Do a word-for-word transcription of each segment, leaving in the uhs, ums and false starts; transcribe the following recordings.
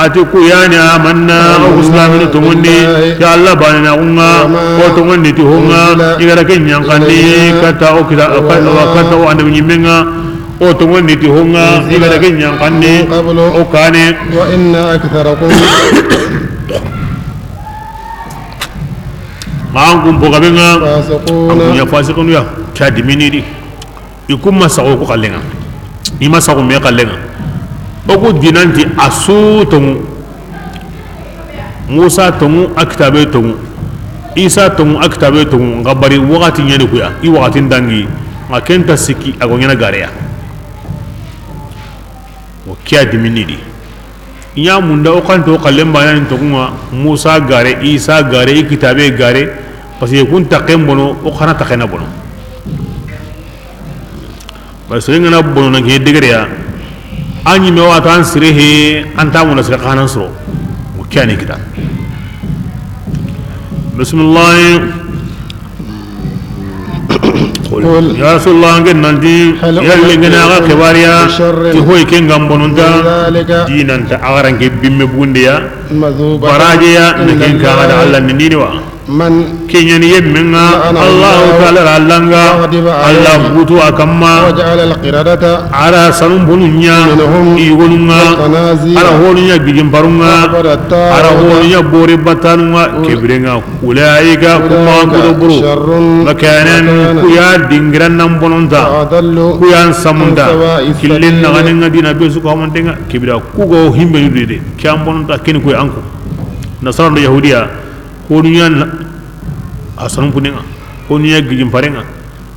A ti ku ya ni amanna, o ku silaamini tonŋundi, ti Alla baananaaxu ŋa, o tonŋundi ti ho ŋa i ga da ke ɲaxandi katta o kita, katta o annabi ɲimme ŋa, o tonŋundi ti ho ŋa i ga da ke ɲaxandi o kaane. وإن أكثركم Ma an kun po gabe ŋa, فاسقون. An kun ya fasiqinu ya, ke ya dimini di. I ku ma saxu ku xalle ŋa, i ma saxu me xalle ŋa. O ku diinan ti a su tonŋu, Muusa tonŋu, a kitaabe tonŋu, Iisa tonŋu, a kitaabe tonŋu, n xa bari waxati ɲaani ku ya, i waxatin dangi, n xa ken nta sikki a go ɲaana gare ya. O ke ya dimini di. I ɲa munda o xa nta o xallen baane ni tonŋu ŋa, Muusa gare, Iisa gare, i kitaabe gare, parce que kun taxen bono, o xa na taxen na bono. Bari sere ŋa na bono na ke degere ya, a ɲi me wa ta an sire he, an ta mona sere xa na soro. O ke ya ni kita. Bismillah. قل. Ya Rasulullah, an ke nan ti, هل أنبئكم بشر من ذلك. Yalli n ga na xa xibaari ya ti hoyi ke ŋa bononta, diinan ta a ga ra n ke bimme bugunde ya, مثوبة baraaje ya, عند الله. Na ken ka ga da Alla ni ni wa. من Ke ɲa ni yemme ŋa, لعنه الله Allahu Taala ra langa, وغضب عليه Alla butu a kanma, وجعل القردة A ra sanun bonu ɲa, منهم i yogonu ŋa, والخنازير a ra honu ɲa gijin paru ŋa, وعبد الطاغوت a ra honu ɲa bore batanu ŋa, ke bire ŋa. أولئك Ku maxa n gudo buru, شر makanan, مكانا ku ya dingiran nan bononta, وأضل ku ya n samunta, عن سواء السبيل killen na ganen ŋa diina be su ko hamanten ŋa, ke bire ku ga o himbe ni de, ke ya n bononta, ke ni ku ya an ko. Nasara do Yahudiya, honu ɲa na, a sanun punen ŋa, honu ɲa gijin paren ŋa,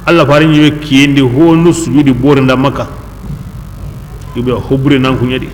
Alla fare ɲi be kiyen di, honu sujudi bore nda Makka, i be hobure nan ku ɲa di.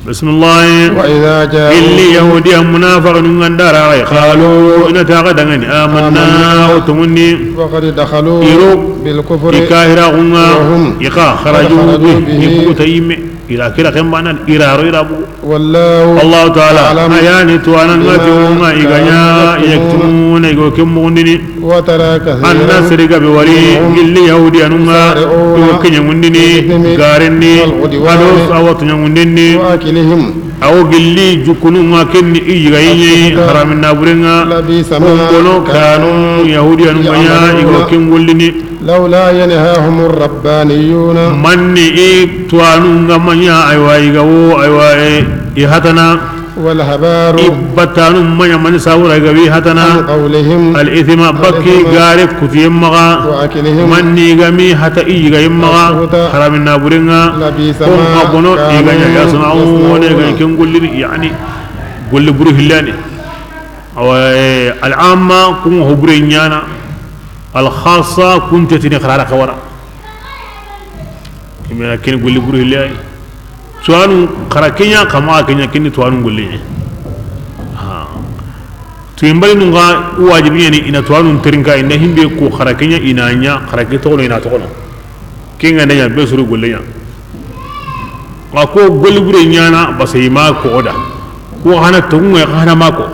Bismillah. وإذا جاءوكم Illi Yahudiya munafiqinu ŋa n da ra, قالوا i na ti xa danŋa ni, آمنا آمنا o tonŋundi. وقد دخلوا I ro بالكفر i kahiraaxu ŋa, وهم i xa قد خرجوا خرجوا به به i bugu ta yinme, i ra kira ken banan, i ra ro i ra bugu. والله Allahu Taala أعلم a ya ni tuwaana ŋa ti بما o ŋa i ga ɲa كانوا يكتمون i ga ken mugundini. وترى كثيرا An na sere gabe wari منهم gilli Yahudiyanu ŋa, يسارعون i wo ke ɲaŋundini في الإثم garen di, والعدوان a do a wa tooɲaŋunden di. وأكلهم A wo gilli jukkunu ŋa, ken ni i yiga yi ɲa yi السحت haramin na buren ŋa. لبئس ما Kun bono كانوا kanu Yahudiyanu ŋa ɲa i ga يعملون ken gollini. لولا ينهاهم الربانيون Manni i tuwaanu ŋa ma ɲa, aywa, i ga wo, aywa, e, i hatana. والأحبار I batanu ma ɲa, mani sawura i ga wi hatana. عن قولهم Al ithima, bakki الإثم gare kutiyen maxa. وأكلهم Manni i ga mi hata i yigayen maxa. السحت Haramin na buren ŋa. لبئس Kun ما bono i ga ɲa, كانوا ya suna, o ne ga يصنعون ken gollini, yani, golli buru hillani. Awa, e, al amma, kun ho bure ɲaana. Al khassa, kun tetini xarara xawara. I me na ken golli buru hillani. Tuwaanu xara ke ɲa, xa maxa ke ɲa, ken ni tuwaanu golle ɲa. Ha. Tuyin bari nun ga wajibi ɲa ni, i na tuwaanu terinka, i na himbe ko xara ke ɲa, i na ɲa, xara ke toxono, i na toxono. Ken ga na ɲa, be suru golle ɲa. Xa ko golli bure ɲaana, basa i ma ko o da. Ko hana togun ŋa, xa hana ma ko.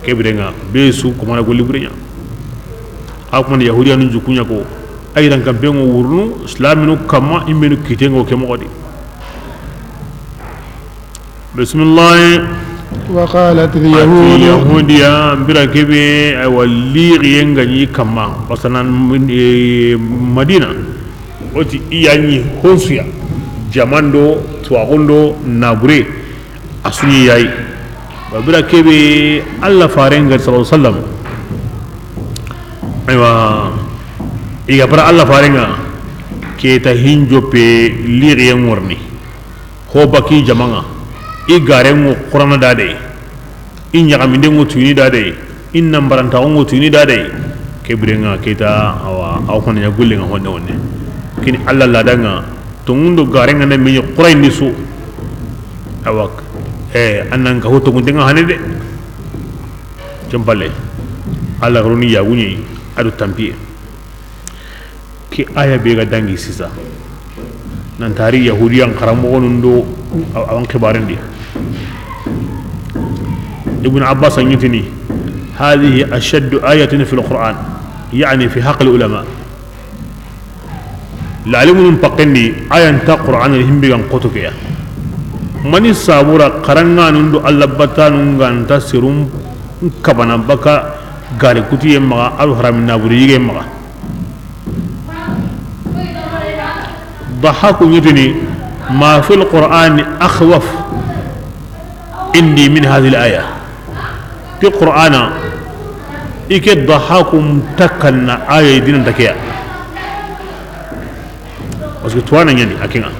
Ke bire ŋa, be su ko mana golli bure ɲa. A ko man Yahudiyanu jukku ɲa ko, ay ran kampe ŋo wurunu, islaminu kamma, imbenu kite ŋo ke moxo di. Bismillah. وقالت A ti اليهود Yahudiya, bira kebe, aywa, lixiyen ga ɲi kamma, parce que nan, e, Madina, o ti i ya ɲi honsuya, jamando, tuwaxundo, nabure, a su ɲi yayi. Wa bira kebe, Alla faren ga, sallallahu alaihi wasallam. Aywa, i ga bara Alla faren ŋa, ke ta hin joppe lixiyen ŋorni. Ho baki jamaŋa, i garen ŋo Qur'ana da de, i ɲaxaminden ŋo tuyini da de, i nambarantaxu ŋo tuyini da de. Ke bire ŋa ke ta, awa, aw xana ɲa gulle ŋa honne honne. Kini Alla ladan ŋa, tonŋundo garen ŋa na me ɲi Qur'an di su. Awa, e, an nan ga ho tonŋunte ŋa hane de. Ken palle, Alla garoni yaguɲe, a do tampiye. Ke aya be ga dangi sisa, nan tari Yahudiyan xaramoxonun do a-, awan xibarendi. Ibn Abbas a ɲi tini, هذه أشد آية في القرآن، يعني في حق العلماء. Lalimunun paxendi, ayan ta Qur'an himbe gan xoto ke ya. Mani sabura xaranŋanun do Alla batanun ga nta serun kabana baka gari kutiye maxa, a do harami naburi yige maxa. Dahaku ɲi tini, ma fil Qur'ani akhwaf indi min hadhihi al-aya. Ti Qur'ana, i ke Dahaku nta kanna aya i dinan ta ke ya. Parce que tuwana ɲani a ke ŋa.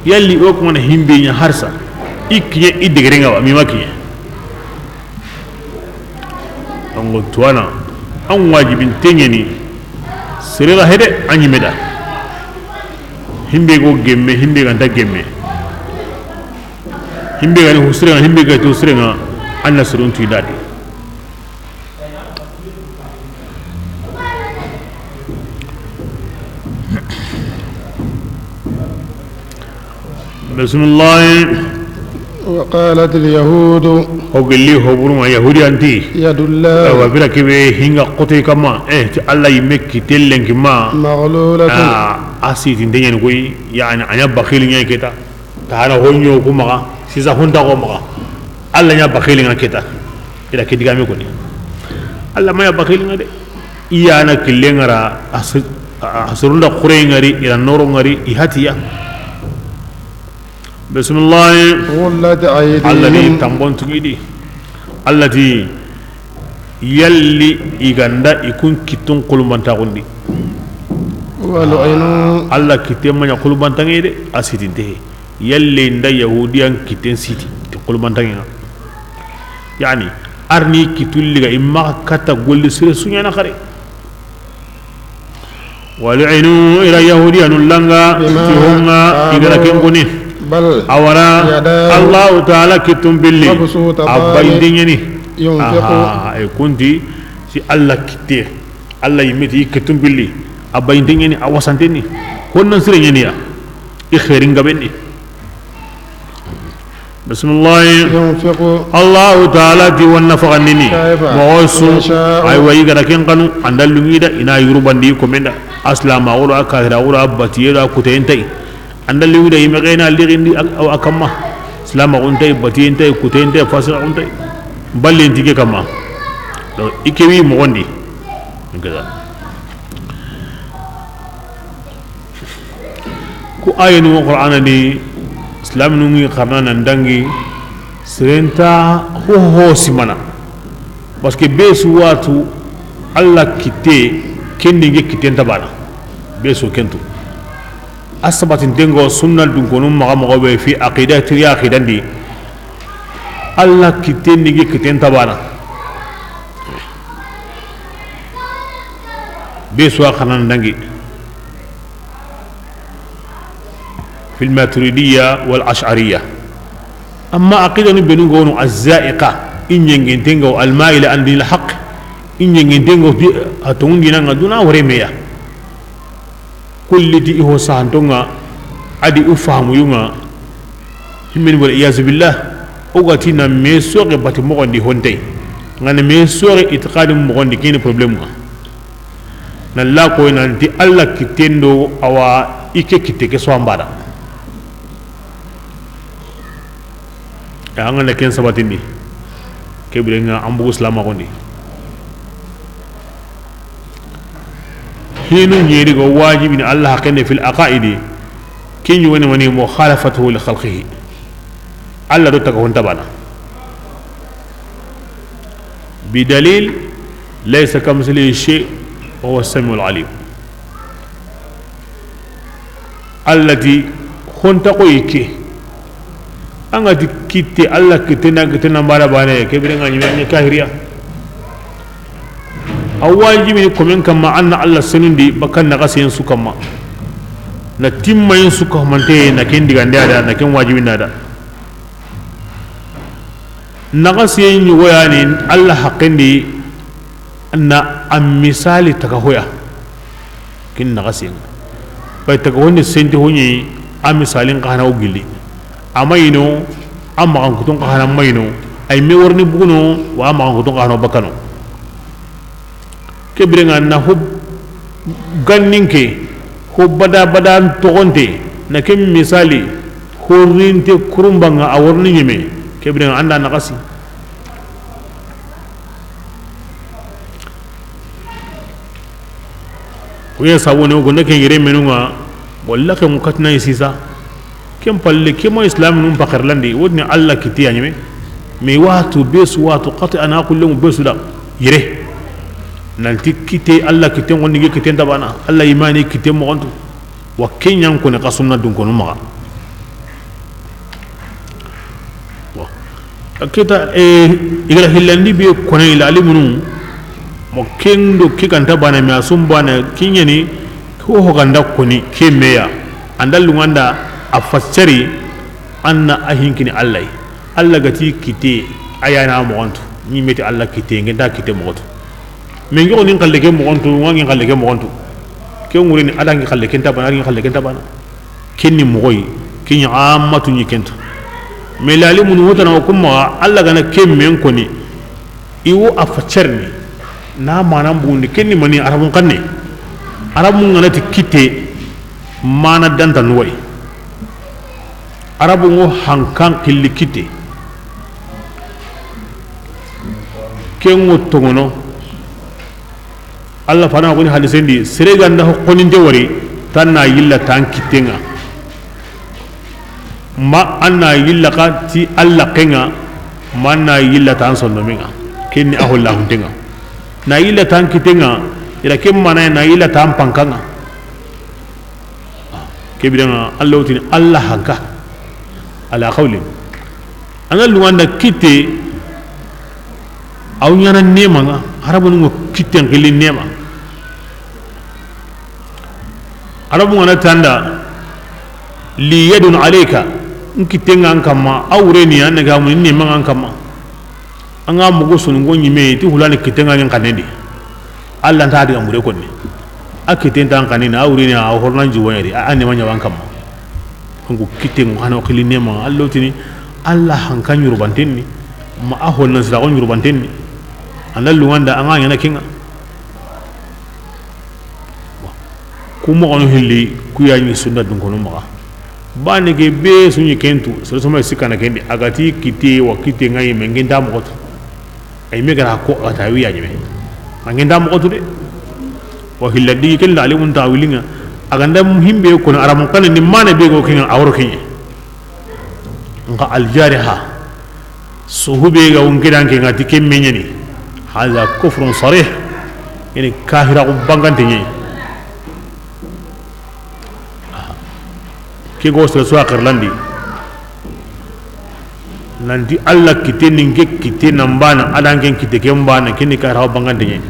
Yalli o kuma na himbe ɲa harsa, i kiɲe i degere ŋa wa, mi ma kiɲe. An go tuwana, an wajibin teɲeni, sere ga hede, an ɲi me da. Himbe go gemme, himbe ga nta gemme. Himbe ga ni husrenŋa, himbe ga to husrenŋa, an na surun tu i da di. Bismillah. وقالت اليهود. Ho gelli ho buruma Yahudiyanti. يد الله. Awa bira kebe hinga kote kama. Eh, ti Alla yimme kite lenki ma. مغلولة. Ah, a sitinte ɲani koy, yani, a ɲa bakhili ɲa keta. Ta hana ho ɲo ku maxa, sisa honta ko maxa. Alla ɲa bakhili ŋa keta. I da ke digame koni. Alla ma ɲa bakhili ŋa de. I ya na kille ŋa ra, a s-, a, a surunda xure ŋa ri, i ra noro ŋa ri, i hatiya. Bismillah. غلت أيديهم. Alla ni tambon tugidi. Alla ti yalli i ga nda i kun kittun kulumbantaxundi. ولعنوا. Alla kitte ma ɲa kulumbantaŋe de, a sitinte. Yalli nda Yahudiyan kitten siti ti kulumbantaŋe ŋa. Yani, arni kitulli ga i maxa kata golli sire su ɲana xare. ولعنوا, i ra Yahudiyanu langa, بما ti honga, i ga ra ken koni. بل Awara, يداه Allahu Taala kittum billi. مبسوطتان A bayinten ɲani. ينفق. Aha, e kunti, si Alla kitte. Alla yimme ti kittum billi. A bayinten ɲani, a wasanten ni. Honnan sire ɲani ya. I xeerin gaben ni. Bismillah. ينفق Allahu Taala ti wonna faxandini. كيف Moxo su, يشاء. Aywa, i ga da ken xanu, an da lungi da, i na yurubandi komenda. Aslama wuro, a kahira wuro, a batiye do, a kuteyentay. An da lungi da, i mexe na lixindi a, a kamma. Silama xuntay, batiyentay, kuteyentay, fasira xuntay. Ballenti ke kamma. Donc, i ke wi moxondi. Gaza. Ku ayenu Qur'ana ni, Islam nu ngi xarana nan dangi, sirenta ho ho simana. Parce que be su watu Alla kitte, kendi ngi kitten tabana. Be su kentu. A sabatintengo sunna dun konu maxa moxo be fi aqida tiri aqidandi. Alla kitten ni ngi kitten tabana. Be su a xanan dangi. في الماتريدية والأشعرية. Amma aqidanu benu gono, الزائقة, i ɲengentengo, المائلة عن دين الحق, i ɲengentengo di, a tongundinanga duna wore meya. Kulli ti i ho sahantonga, a di u fahamuyunga, himmen والعياذ بالله, o ga ti na me soxe bati moxondi hontey, ngana me soxe itiqadi moxondi, keni problème nga. Na la koy nanti Alla kitten do awa i ke kitte ke so ambada. Ya, an ga na ken sabatindi, ke birenga an bugu silamaxundi. Hinu ɲeri go wajibini Alla haqqende في العقائد, ke ɲi woni mani مخالفته لخلقه. Alla do taga honta bana. بدليل ليس كمثله شيء وهو السميع العليم. Alla ti honta xoyi ke. An ga ti kitte, Alla kitte na, kitte na mbara bane, ke birenga ɲi me kahiriya. A wajibini komen kamma, an na Alla senundi bakka naxasen su kamma. Na timmayin su kamante, na ken digande a da, na ken wajibini a da. Naxasiye ɲugoyani Alla haqqendi na a misali taga hoya. Kin naxasiyen. Bay taga honni senti honni a misalin xa hana o gilli. A mayino, a maxankutun xa hana mayino. Ay me warni buguno, wa a maxankutun xa hana o bakkano. Ke birenga na ho ganninke, ho bada bada toxonte, na ke misali, Porinte kurumba ŋa a worni ɲeme, ke biren ŋa an da naxasi. Ku ya sabu ne, o gonda ke yere menu ŋa, walla ke mu katina yi sisa. Ken palle, ke ma islaminun paxerlandi, wotini Alla kitte ya ɲeme. Mais waxatu be su, waxatu xati a na xulle mu be su da yere. Nanti kitte, Alla kitte ŋondi, ke kitte nta bana, Alla imani kitte moxontu. Wa ke ɲan koni xa sunna dunkonu maxa. Bon. Kita, eh, i ga ra hillandi be koni, i la alimunu, mo ken do ke ga nta bana, mais a su bana, ke ɲani, ho ho ga nda koni, ke me ya, an da lunŋa nda a fassari, an na a hinkini Alla yi. Alla ga ti kitte, a ya na moxontu, ɲi me ti Alla kitte, n ke nta kitte moxontu. Mais n ke xo ni n xalle ke moxontu, wa n ke n xalle ke moxontu. Ke ŋure ni a da n ke xalle ke nta bana, a da n ke xalle ke nta bana. Ken ni moxo yi, ken ɲa ammatu ɲi ken tu. Mais lalimunu wotana o ku maxa, Alla ga na ke men koni, i wo a fassarni, na mana bundi, ken ni mani, Arabun xanne. Arabun ga na ti kitte, mana danta nuwa yi. Arabun ŋo hankan xilli kitte. Ken ŋo toŋono. Alla fana koni hadisen di, sere ga nda ho koninte wari, tan na yilla tan kitten ŋa. Ma an na yilla xa ti Alla ken ŋa, ma an na yilla tan sondomen ŋa. Ken ni a ho lahunten ŋa. Na yilla tan kitten ŋa, i ra ken mana na yilla tan pankan ŋa. Ke biren ŋa, Alla wotini, Alla hanka. Ala qawlin. An ga lunŋa nda kitte, a wa ɲaana neema ŋa, Arabun ŋo kitten xilli neema. Arabun ga na ti an da, li yadun alayka, n kitten ŋa an kanma, a wure ni, an ga mu ni neema ŋa an kanma. An ga mugu sunu ŋo ɲi me ti hulani kitten ŋa ni n xannen di. Alla nta diga mure koni. A kitten ta n xannen di, a wure ni, a hornan juwa ɲa di, a, a neema ɲa wa an kanma. An ko kitten ŋo hana xilli neema, Alla wotini, Alla hanka ɲurubanten ni, ma a honna sira xo ɲurubanten ni. An da lunŋa nda an ga ɲaana ken ŋa. Ku moxonu hilli, ku ya ɲi sunna dunkonu maxa. Bane ke be su ɲi ken tu, sere su ma sikkana ken di, a ga ti kitte wa kitte ŋa yi me n ke nta moxo tu. Ay me ga ra ko a ta wi ya ɲeme. A n ke nta moxo tu de. Wa hilla di ken la alimun tawilin ŋa. A ga nda himbe koni Arabun xanne ni mana be go ken ŋa a woro ken ɲa. Nxa aljariha. Sohu be ga wo n ke da n ke ŋa ti ke me ɲani. Hadha kufrun sarih. Yani kahira ko bangante ɲi. Ke go sere su a xerlandi. Nanti Alla kitte ni n ke kitte na n bana, a da n ke kitte ke n bana, ken ni kahira ko bangante ɲi.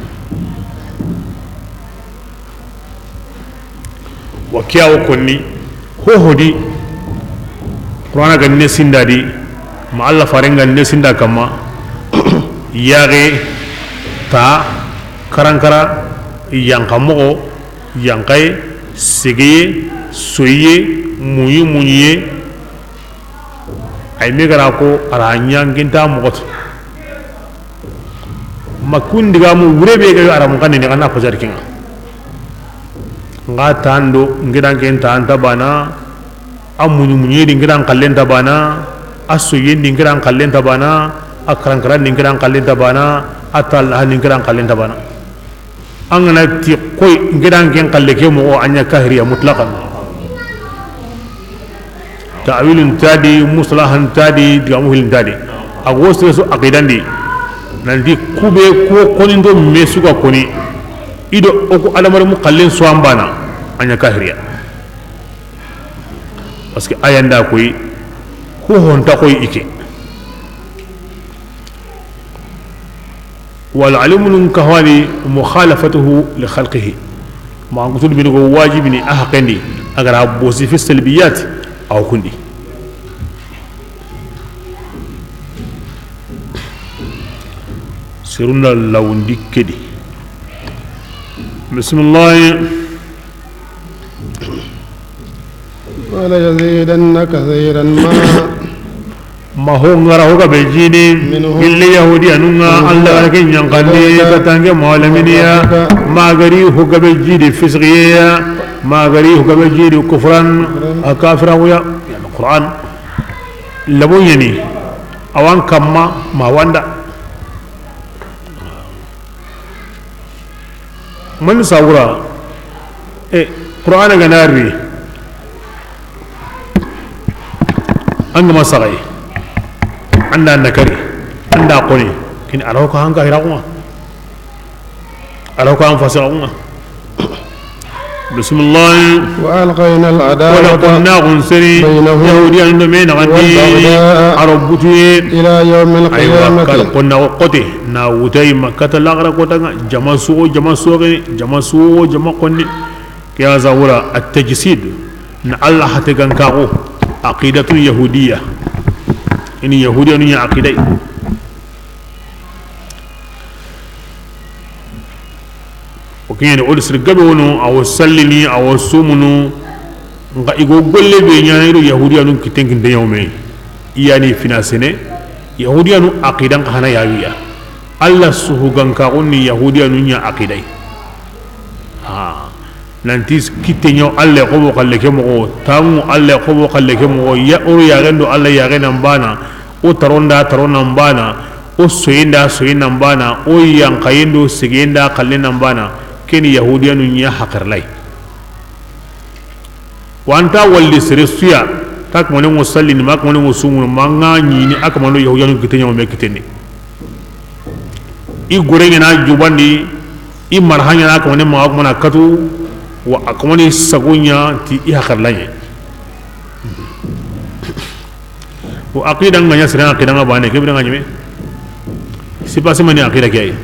Wa ke ya wo koni, ho ho di, Qur'ana ga ne sinda di, ma Alla faren ga ne sinda kanma, yaxe, ta, karankara, yanqa moxo, yanqaye, segeye, soyiye, muɲi muɲiye, Ay me ga ra ko a ra ɲa n ke nta moxo tu. Ma kun digamu wure be ga yo Arabun xanne ni, a na fajar ken ŋa. Nxa tando n ke da n ke nta bana, a muɲi muɲi di n ke da n xalle nta bana, a soyen di n ke da n xalle nta bana, a karankara di n ke da n xalle nta bana, a talla di n ke da n xalle nta bana. An ga na ti koy, n ke da n ke n xalle ke moxo, a ɲa kahiriya mutlaqan. Ta'wilun ta di, mustalahan ta di, digamu hilin ta di. A go sere su aqidan di. Nanti ku be ko koni ndo me su ga koni. I do o ku adamaren mu xallen su an bana, a ɲa kahiriya. Parce que a ya nda koy, ho ho nta koy i ke. Wal alimu nun kahwani mukhalafatuhu li khalqihi. Ma an kutul bin go wajibini a haqendi, a ga ra bosi fi salbiyat, a wa kundi. Sirunda lawundi kedi. Bismillah. وليزيدن كثيرا ما Ma ho ŋa ra ho gabe jidi, منهم gilli Yahudiyanun ŋa, ذلك Allah ga ra ke ɲankandi, إليك ka tange malaminiya, ربك ma ga ri ho gabe jidi fisqiya, ma ga ri ho gabe jidi kufran, a kafira wuya, yani Qur'an. Labo ɲani, a wa an kamma ma wanda. Man sawura, e, Qur'ana ga na ri, an ga ma saxay, an da nakari, an da xoni, kin a ra ho ka hanka hiraxuma. A ra ho ka an fasiqunga. Bismillah. وألقينا العداوة Wala konna gun seri, بينهم Yahudiyan do me na gandi, والبغضاء a ro butuye. إلى يوم Aywa, القيامة. Kal konna ko kote, na wutai makkata laxara kota nga, jama suwo, jama suwo, jama suwo, jama konni. Ke ya zawura, at-tajsid, na Allah hate gan kaxu, aqidatun yahudiyya. Ini Yahudiyanu ɲa aqidai. O kiɲeni, o di sir gabe wono, a wo sallini, a wo sumunu, nxa i go golle be ɲana i do Yahudiyanu kitten kinte ɲawme. I yani fina sene, Yahudiyanu aqidan xa hana yawiya. Allah suhu gan kaxu ni Yahudiyanu ɲa aqidai. Ha. Nanti kitte ɲa o Alla xobo xalle ke moxo, tanŋu Alla xobo xalle ke moxo, ya o yaxen do Alla yaxen nan bana, o taronda taronan bana, o soyinda soyinan bana, o yanxayen do segeyenda xallenan bana, keni Yahudiyanu ɲa haqirlay. Wanta walli sere suya, ta kamanen ŋo sallini, ma kamanen ŋo sumunu, ma ŋa ɲini a kamando Yahudiyanu kitte ɲa o me kittendi. I gore ɲana jubandi, i marha ɲana kamane maxa kumana katu, wa a kamani sago ɲa ti i haqirla ɲa. Wa aqida nga ɲa sere aqida nga bane, ke bire nga ɲime. C'est pas mani aqida ke ay.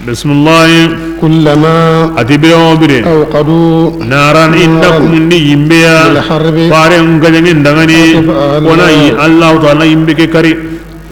Bismillah. كلما A ti bire wo bire. أوقدوا Naran inda نارا kumundi yimbeya. للحرب Fare nga jangen dangani. أطفأها الله Wona yi Allah Ta'ala yimbe ke kari.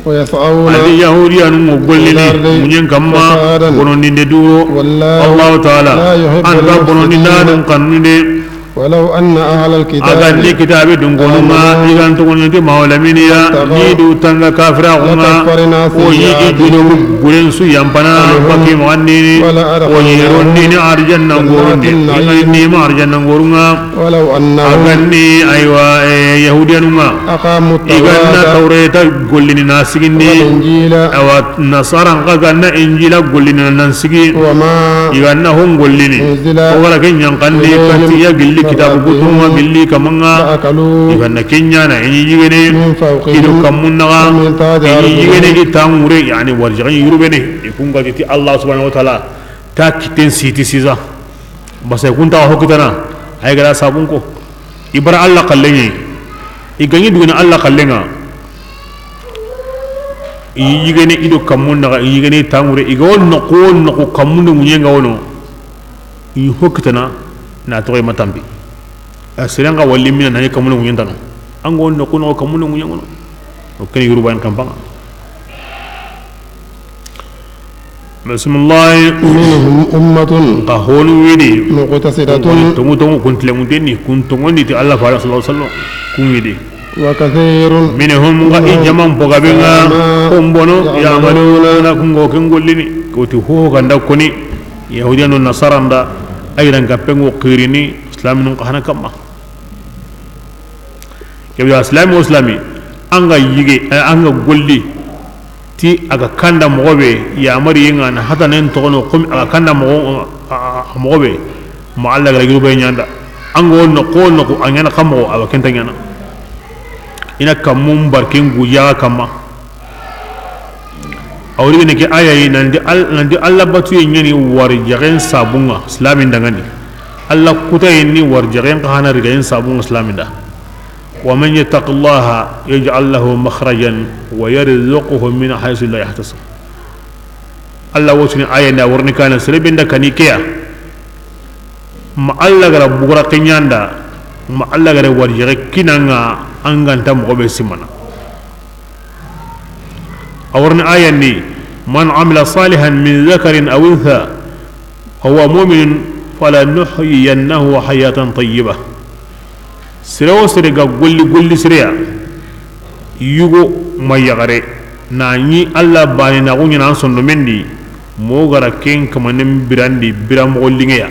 ويسعون A ti Yahudiyanu mo gollini في الأرض munyen kamma فسادا bonondinde duro. والله Allahu Ta'ala لا يحب anta المفسدين bonondindanun kannunde. ولو أن أهل الكتاب A ga ni kitabe dunkonunga آمنوا i gan togoniti mawlaminiya واتقوا ni du tanga kafira kunga لكفرنا o yi i سيئاتهم junubu guren su yampana عنهم baki mawandini ولأدخلناهم o yi rondini arjanna جنات ngorundi i ga النعيم ni ma arjanna ngorunga. ولو A أنهم ga ni aywa e, Yahudiyanunga أقاموا i ga na التوراة Tawreta gollini na sigindi. والإنجيل Awa Nasaran xa ga na Injila gollini na nan sigi. وما I ga na hon gollini أنزل O wara ke ɲankandi إليهم kati ya gilli من kitabu ربهم kutunga gilli kamanga. لأكلوا I ga na ke ɲana i ɲi yigene من فوقهم i do kammun naxa ومن تحت i ɲi yigene أرجلهم i tangure yani warjaxi yurubene. I kunga ti Allah subhanahu wa ta'ala ta kitten siti sisa. Basa i kunta ho kitana ay gara sabun ko. I bara Allah kallenye. I ga ɲi duguna Allah kallenga. I yigene i do kammun naxa i yigene tangure i ga wonno ko wonno ko kammun do munyenga wono. I ho kitana na toxoy matambi. A sirenga walli mina na kammun do munyentano. An ga wonno ko no kammun do munyengono. O ken yuruba en kampanga. Bismillah. منهم أمة Ka honu widi. مقتصدة Tongu tongu kun tilemunteni kun tongondi ti Allah fara sallallahu alaihi wasallam kun widi. وكثير Minhum ga i منهم jaman bogabenga ساء ما kombono يعملون. Yamaluna kungo ken gollini. Ko ti ho ganda koni Yahudiyanu Nasaranda ayran ga pengo qirini Islaminu ka hana kamma. Kebe Islami o Islami anga yige anga golli. Ti a ga kanda moxo be yamari yenga na hatanen toxono komi a ga kanda moxo a moxo be ma Allah ga ragiro be ɲanda. An ga wonno ko no ko a ɲana kam moxo a wa kenta ɲana. Ina kammun barkin guja kamma. A wori ne ke ayayi nanti Allah batuye ɲani wari jaxen sabunga islamin dangani. Allah kutayen ni wari jaxen ka hana rigayen sabunga islamin da. ومن يتق الله يجعل له مخرجا ويرزقه من حيث لا يحتسب. Allah wotini ayanda worni kana serebenda kani keya. Ma Allah gara bugura kenyanda ma Allah gara warjere kinanga anganta moxo be simana. A worni ayandi من عمل صالحا من ذكر أو أنثى وهو مؤمن فلنحيينه حياة طيبة. Sere wo sere ga golli golli sereya yugo ma yaxare na ɲi Allah bane na guɲana an sondo mendi mo gara ken kamanen birandi bira moxo lingeya.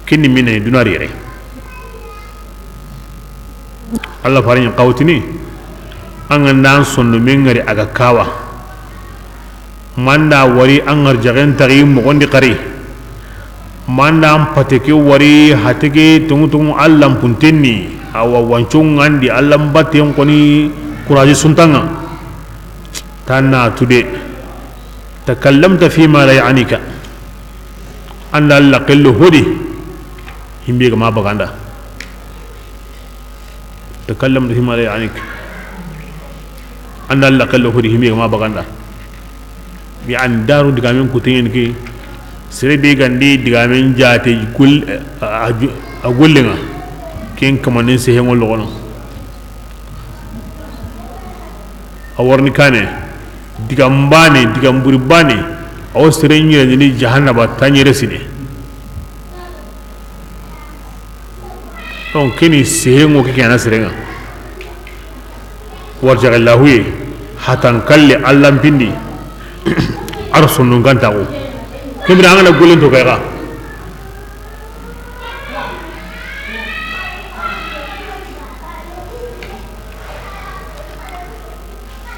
Kinni mine dunari yere. Allah faren ɲa xawtini, an ga nda an sondomen ŋari a ga kawa. Manda wari an ŋarjaxen taxi moxondi xari. Manda an pateke wari hateke tongu tongu an lanpuntenni. Awa wanco ŋandi an lanbatten xoni kuraji suntanŋa. Tanna tude. Takallamta fima la ya'nika. An da Allah xello hodi. Himbe ga ma baganda. Takallamta fima la ya'nik. An da Allah xello hodi himbe ga ma baganda. Bi an daru digamen kuteyen ke. Sere be gandi digamen jate gol a gollenga. Ken kamanen sehengo logono. A warni kane, digam bane, digam buri bane, a wo sere ɲire ni jahannaba taɲere sine. Donc keni sehengo ke kena serenga. Warjaxe lahuye, hatan kalle, allanpindi, ar sonnun kantaxu. Kebira angana gollen to kayxa.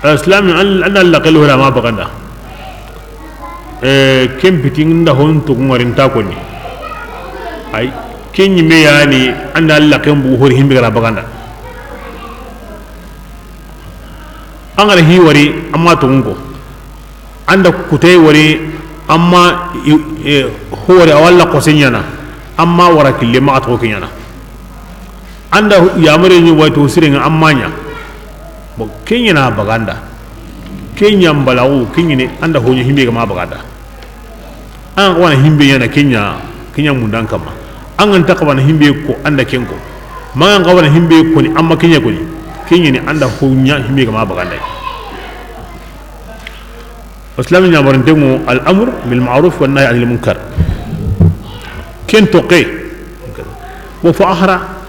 Islami an an da laxelu hora ma baganda. Eh, ken piti nda hon to ŋarinta koni. Ay, ken ɲime yani an da laxen bu hori himbe gara baganda. An gara hi wari amma to ŋo. An da kutay wari amma hore awalla ko senyana amma wara kille ma to kenyana. An da yamare ni wayto sirenga amma ɲa. Bon, kenyana baganda. Kenya mbalawu kenyine an da honyo himbe ga ma baganda. An wana himbe yana kenya, kenya mundan kama. An an ta kawana himbe ko an da kenko. Ma an kawana himbe ko ni amma kenya ko ni. Kenyine an da honya himbe ga ma baganda. Islam ɲamarante ŋo al amr bil ma'ruf wan nahy anil munkar. Ken toqe. Wo fo axara.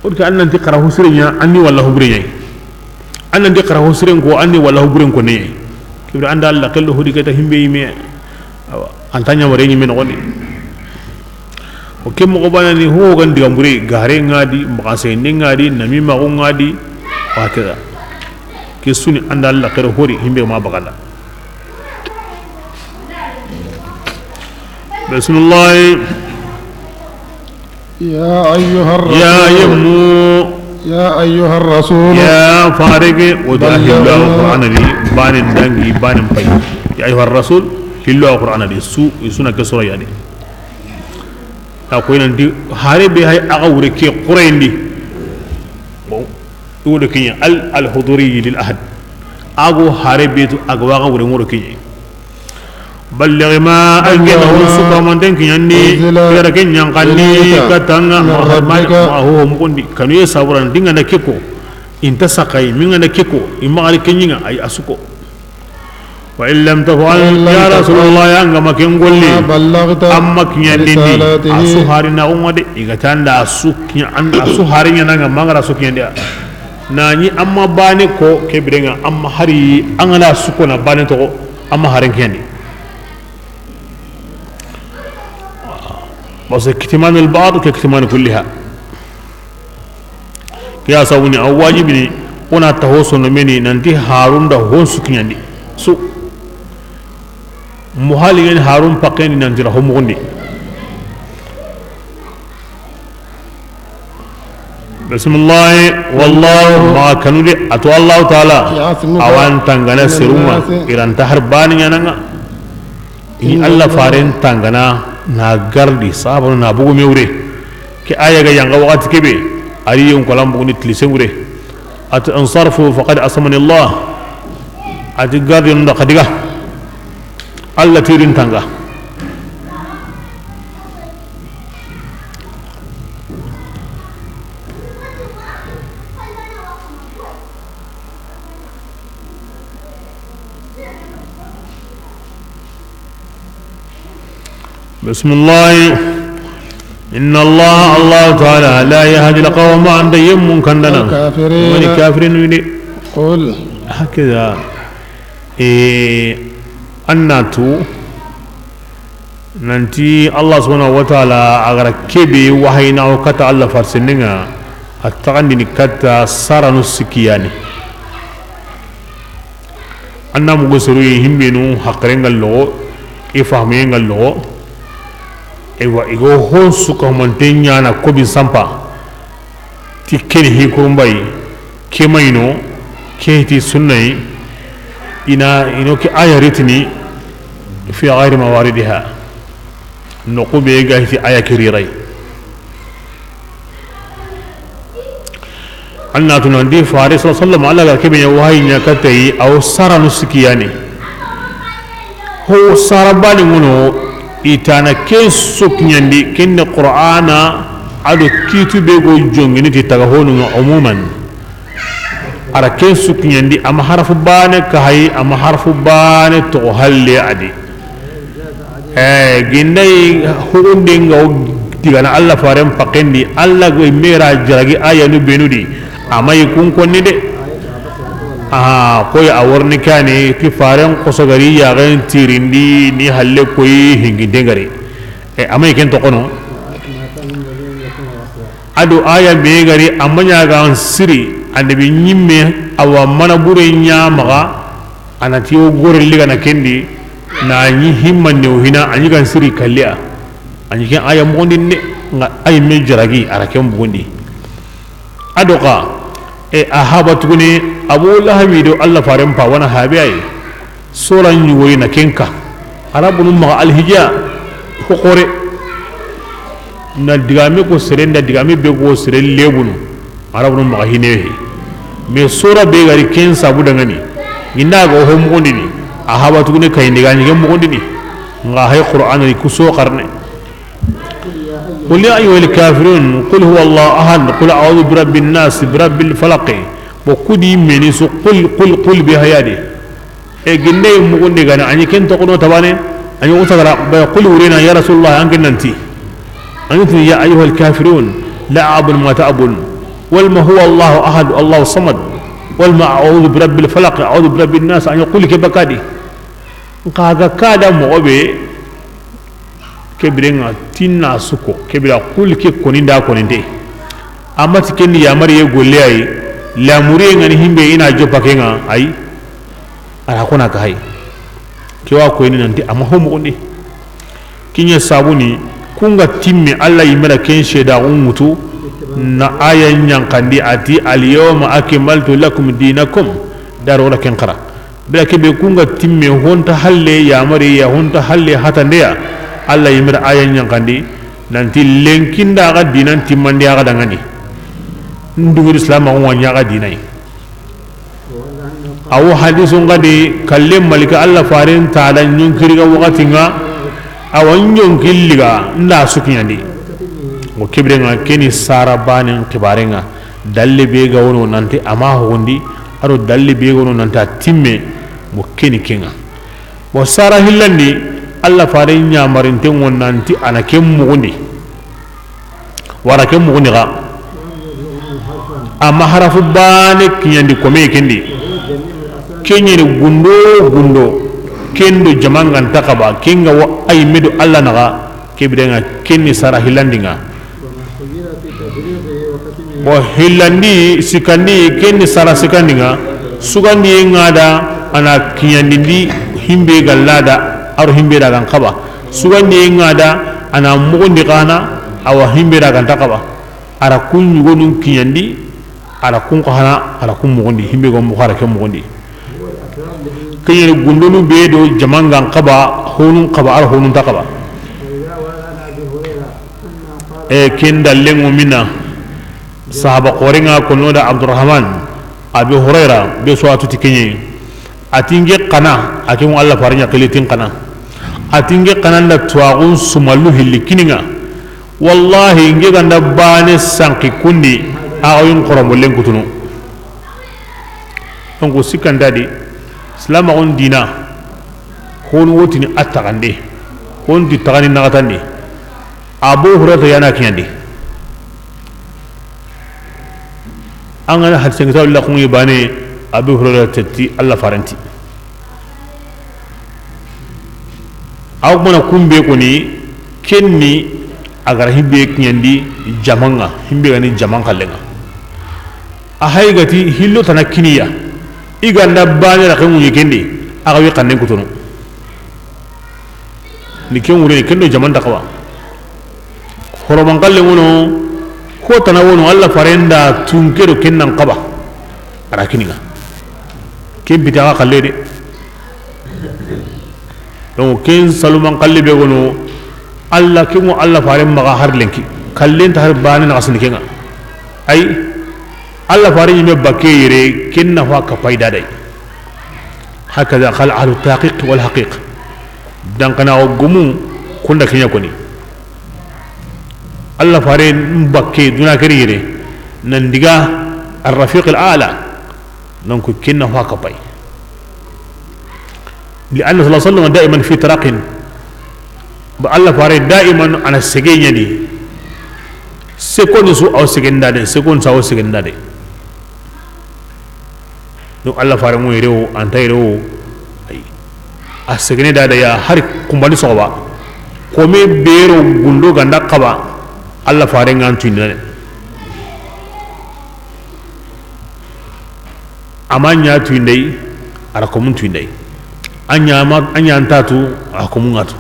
Wodi ka an nanti xara husire ɲa anni walla hubure ɲa. An nanti xara husiren ko anni walla huburen ko ne. Kibra an da Allah kallo hodi kata himbe yime. Awa, an ta ɲamare ɲime no ni. O ke moxo bana ni ho gan diga mbure gare ŋa di, maxasende ŋa di, namimaxu ŋa di, wa keda. Ke suni an da Allah kere hori himbe ma baganda. Bismillah. يا أيها الرسول. Ya yemmu. يا أيها الرسول. Ya farege, o da بلغ hillo ما Qur'ana di, banen dangi, banen pay. Ya ayyuha rasul, hillo Qur'ana di, su, suna ke sura yani. A koy nanti, hare be hay aga wure ke Qur'an di. Bon, do kinya al, al huduri lil ahad. Ago hare be to aga waga wure ngoro kinya. Balligh ma أنزل إليك. An gena hon su kamanten kiɲandi, gara ke ɲankandi, katanga, من ربك. Ma ho mukundi, kanu ye saburan, dinga na keko, inta sakai, minga na keko, imagari kenyinga, ay asuko. وإن لم تفعل, ya Rasulullah, ya nga ma ken golle, وما بلغت amma kiɲandi, رسالته. Asu hari na umma de, iga tanda asu kiɲa, an, asu hari ɲa nanga, mangara asu kiɲandi. Nani amma bane ko, kebirenga, amma hari, angana suko na bane to, amma haren kiɲandi. Parce que kitmanul ba'd ka kitmani kulliha. Ke ya sabuni a wajibini, ona taho sono meni nanti harun da hon su kiɲandi. Su. Muhali ngani harun pakeni nanti ra homundi. Bismillah, wallahu, ma kanu de, ato Allah Ta'ala, يعصمك awan tangana من seruma, الناس. Iranta har bani ɲananga. Ni Allah faren tangana, na gardi, sahabanu na bugu mewre. Ke aya ga yanga wakati kebe, ari yon kolam bugu ni tilise wure. At ansarfu faqad asamani Allah. Ati gardi nda kadiga. Allah tirin tanga. Bismillah. Inna Allah, Allah Ta'ala, la yahdi al-qawma, anda yemmun kandana. الكافرين. Mani kafirin wini. قل. Hakida. E, annatu. Nanti Allah subhanahu wa ta'ala a gara kebe wahayina o kata Allah farseninga. A taxandini katta saranu sikki ya ni. An na mugu seru yi himbenu haqilen ŋa loxo, i fahamuyen ŋa loxo. Eywa, i go hon su ka humante ɲaana ko bin sampa. Ti ke ni hikurumbayi, ke mayino, ke ti sunnayi. I na, i no ke aya ritini fi ghayri mawaridiha. Noqu be ga hiti aya ke riray. An na tunandi Faare sallallahu alayhi wasallam, Alla ga kebe ɲa wahayi ɲa katta yi, a wo saranu sikki ya ni. Ho sara baane ŋono, i tana ken su kiɲandi, ken ni Qur'ana, a do kiitu be go jongini ti taga honu ŋa umuman. A ra ken su kiɲandi, a ma harafu baane kahayi, a ma harafu baane toxo halle a di. Eh, gindayi hugunden ŋa wo digana Alla Faaren pakken di, Alla ga me ra jaragi ayanu benu di, a ma yi kun konni de. Ah, koy a worni kani ti Faaren xoso gari yaxen tirindi ni halle koy hinginde gari. Eh, a ma yi ken toxono. A do aya be gari a ma ɲa ga an siri, annabi ɲimme a wa mana bure ɲa maxa, a na ti wo gore ligana ken di, na ɲi himma ne wo hina, a ɲi ga an siri kalliya, a ɲi ken aya moxondin de, ŋa ay me jaragi a ra ken bugundi. A do xa, e a haba tuguni, Abu Lahabi do Alla Faaren pa wa na habe ay. Sora ɲugoyi na ken ka. Arabunu maxa alhijiya hoxore. Na digame ko seren da, digame be ko seren lebunu. Arabunu maxa hine he. Mais sora be gari ken sabu dangani. Ginda ga ho moxondini. A haba tugune kay ndi ga ɲi ke moxondini. Ŋa hay Qur'ana ni ku so xarne. قل يا أيها الكافرون، قل هو الله أحد، قل أعوذ برب الناس، برب الفلق. Bo kudi meni su qul, qul, qul be hayadi. E ginde mugundi gana, a ɲi ken toxono tabane, a ɲi usagara, ba qul wurena, ya Rasulullah, an ken nanti. A ɲi tini, يا أيها الكافرون، لا أعبد ما تعبدون. قل هو الله أحد، الله الصمد. قل أعوذ برب الفلق، أعوذ برب الناس، a ɲi qul ke bakadi. Nxa ga kada moxo be, Ke biren ŋa tinna suko, ke bira qul ke koni nda koninte. A ma ti ken ni yamariye golle ayi, lamuriye ŋa ni himbe i na joppa ke ŋa ayi. A ra kona ka hay. Ke wa koyini nanti a ma ho moxondi. Kiɲe sabuni, ku ŋa timme Alla yinme ra ken seeda ŋutu, na aya ɲankandi a ti, اليوم أكملت لكم دينكم. Daro ra ken xara. Bira kebe ku ŋa timme, honta halle yamari ya, honta halle hatande ya. Alla yinme ra aya ɲankandi nanti lenki nda ga dinan timmandi a ga dangani. Nduguri Islam a ŋa ɲa ga dinai. Awo hadisu ŋa di kalle Malika Alla Faaren ta da ɲonkiri ga waxati ŋa. Awa ɲonki liga nda sukiɲandi. Wo ke biren ŋa ke ni sara banen xibaren ŋa. Dalle be ga wono nanti a ma hondi, a do dalle be ga wono nanti a timme, mo ke ni ke ŋa. Mo sara hillandi, Alla Faaren ɲamarinten ŋo nanti a na ken mugundi. Wara ken mugundi xa. A ma harafu bane kiɲandi kome ken di. Ken ɲa ni gundo gundo, ken do jaman ga nta xaba, ken ga wa a yinme do Alla naxa, ke biren ŋa ken ni sara hillandi ŋa. Bon, hillandi, sikandi, ken ni sara sikandi ŋa, sugandiye ŋa da, a na kiɲandindi, himbe ga la da, a ro himbe da ga n xaba. Sugandiye ŋa da, a na mugundi xa na, awa himbe da ga nta xaba. A ra kun ɲugonun kiɲandi, a ra kun xa na, a ra kun mugundi, himbe ga mugu a ra ke mugundi. Ke ɲa ni gundonu be do jaman ga n xaba, honun xaba, a ro honun ta xaba. E ken dallen ŋo mina, sahaba xoren ŋa kono da Abdurrahman, Abi Hurayra, be so a tu ti ke ɲa yi. A ti n ke xana, a ke ŋo Alla Faaren ɲa xilitin xana. A ti n ke xana nda tuwaxun sumalu hilli kini ŋa. Wallahi, n ke ga nda bane sanki kundi, a xa yin xorombo len kutunu. Donc, sikanta di, silamaxun dina, honu wotini a taxande, honu ti taxani naxatandi, Abu Hurayra ya na kiɲandi. An ga na hadisen kita walla kun yi bane, Abu Hurayra ti Alla Faaren ti. Aw mana kumbe koni, ken ni a ga ra himbe kiɲandi jaman ŋa, himbe ga ni jaman xallen ŋa. A hay gati hillo tana kiniya, i ga nda bane ra xenŋu ɲi kendi, a ga wi xannen kutono. Ni ken wure ni kendo jamanta xawa. Horoman xalle wono, ko tana wono, Allah farenda tunke do ken nan xaba. A ra kininŋa. Ken bita ga xalle de. Donc ken saluman xalle be gono, Allah ke mo Allah fare maxa har lenki. Kallen ta har bane na xasini kenŋa. Ay, Allah fare ɲime bakke yere, ken na fa ka payda day. Hakaza qala ahlu tahqiq wal haqiq. Dan kana o gumu kunda kenya koni. Allah fare bakke duna keri yere, nan diga ar-rafiq al-a'la. Donc ken na fa ka pay. Li anna sallallahu alayhi wasallam da'iman fi taraqin. Ba Allah fare da'iman ana sege ɲani. Seconde su aw segenda de, seconde su aw segenda de. Donc Allah fare mo yere wo, anta yere wo. Ay. A segene da da ya hari kumbani soxoba. Kome bero gundo ganda xaba. Allah fare ngan tuindane. Ama ɲa tuindey, a ra komun tuindey. A ɲa ma, a ɲa ntatu, a komun ŋatu.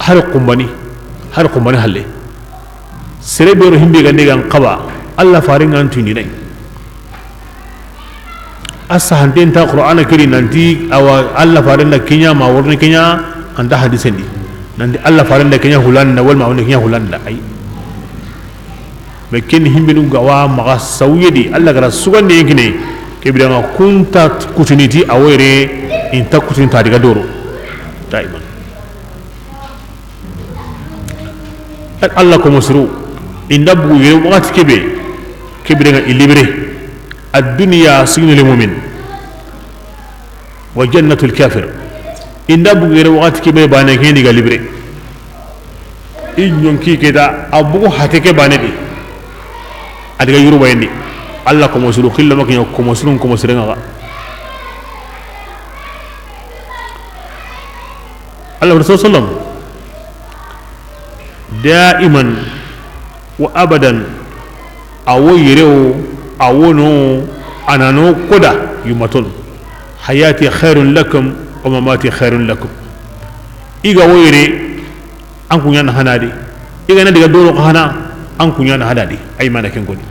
Har kumbani, har kumbani halle. Sere bero himbe gande gan xaba, Allah fare ngan tuindinay. A sahanten ta Qur'ana kiri nanti awa Allah faren da kenya ma worne kenya anta hadisen di. Nanti Allah faren da kenya hulanda wal ma worne kenya hulanda ay. Mais ken himbenu gawa maxa sawye di Allah gara sugande yenkine. Kebira ma kunta kutuniti awere inta kutunita diga doro. Daiman. Ak Allah ko mosuru inda bugu yere wakati kebe. Kebira nga ilibere. Ad-dunya sijnul mu'min wa jannatul kafir. Inda bugu yere wakati kebe bane ken diga libere. I ɲonki keda a bugu hate ke bane di. A diga yuruba yendi. Allah ko mosuru xillo makinya ko mosurun ko mosirenga. Allah Rasul sallam daiman wa abadan. Awo yere o, awo no, anano koda yumaton. Hayati khairun lakum wa mamati khairun lakum. Iga wo yere an kuɲana hanadi. Iga na diga doro hana an kuɲana hanadi. Ay mana ken koni.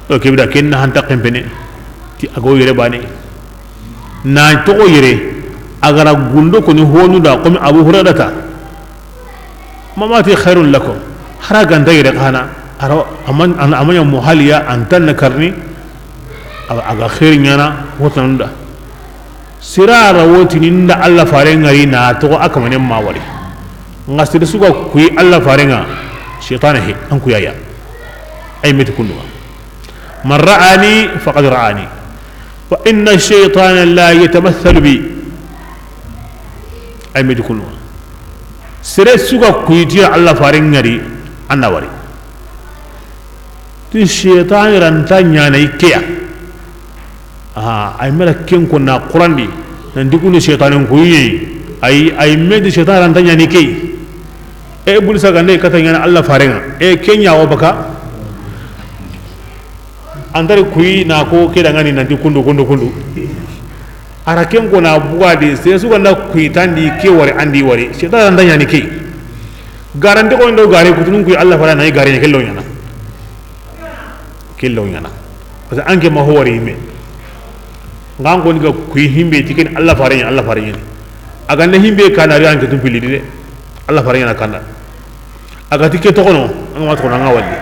O kebida ken na hanta kempene ti ago yere bane. Na togo yere agara gundo koni honu da comme Abu Hurairata. Mamati khairun lakum. Hara ganta yere xana aro aman amanya muhaliya antan karni. Aga khair ɲana wotanda. Sira ra wotini nda Allah fare ngari na togo akamane ma wari. Nga sidi suga kuyi Allah fare nga shaytan he an kuyaya. Ay meti kunduga. Man ra'ani faqad ra'ani. Wa inna shaytana la yatamathalu bi. Ay meti kunduga. Sere suga kuyi tira Allah fare ngari anda wari. Ti shaytan ranta ɲana ikeya. Ah, ay mera ken ko na Qur'an di. Nan di kunu shaytanin ko yi. Ay, ay me di shaytan ranta ɲani key. E Iblisa gande kata ɲana Allah farenga. E kenya o baka. Andari kuyi na ko ke dangani nan di kundu, kundu, kundu. Ara ken ko na buga di, se su ganda kuyi tandi ke wari andi wari. Shaytan ranta ɲani key. Garante ko ndo gare kutunun kuyi Allah fara na gare ne kello ɲana. Kello ɲana. Parce que anke ma ho wari me. Ngan ko ni ga kuyi himbe tiken Allah fare ɲa, Allah fare ɲa. Aga ne himbe kana ri anke tumpili de. Allah fare ɲa kanda. Aga ti ke tokono, anga ma tokono anga walli.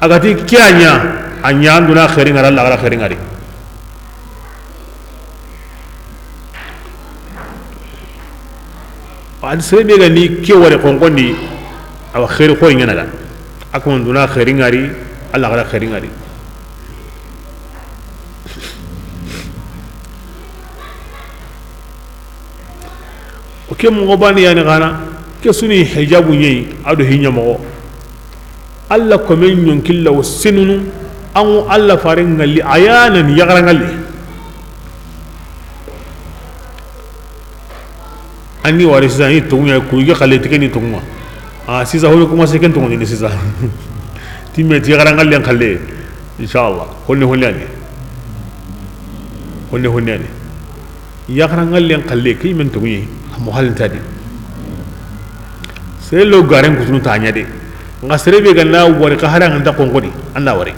Aga ti ke anya, anya anduna khairin ngara Allah gara khairin ngari. An sere be ga ni ke wari konkondi awa khairi ko ɲana da. Akon duna khairi ngari, Allah gara khairi ngari. O ke moxo bani yani xana ke suni hijabu ɲeyi ado hiɲa moxo. Allah komen ɲonkilla wo senunu an wo Allah fare ngalli ayanan yaxara ngalli. Anni wari sisa ni tonguya ku yi xale tike ni tonguya. A sisa holo kuma se ken tongoni sisa. Timme ti yaxaran ŋallen xalle, inshallah. Honne honne ani. Honne honne ani. Yaxaran ŋallen xalle, ke men toguye, a mo halintadi. Sere lo garen kutunu ta ɲa de. Nga sere be ga na wari ka hara nga nta konkodi, anda wari.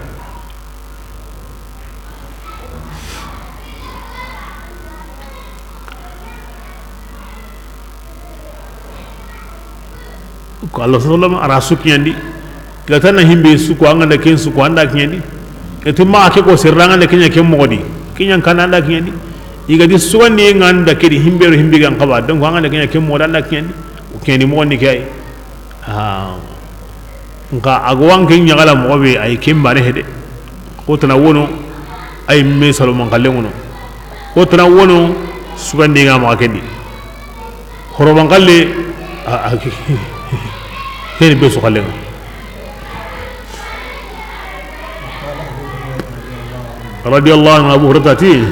Ko Allah sallallahu a ra su kiɲandi. Gatana himbe su ko, an ga nda ken su ko, an da kiɲandi. E ti ma ke ko sirra, an ga nda kiɲa ken moxo di. Kiɲan kan an da kiɲandi. I ga di sugandi nga nda ke di himbe ro himbe gan xaba. Donc an ga nda kiɲa ken moxo di, an da kiɲandi. O kiɲandi moxo ni ke ay. Ah. Nka a ga wanke ɲaxala moxo be, ay ken bane hede. Ko tana wono, ay me salo man xallen ŋono. Ko tana wono, sugandi nga maxa kendi. Horoban xalle, a, a, keni be su xallen ŋa. Radiyallahu anhu, Abu Hurairata ti.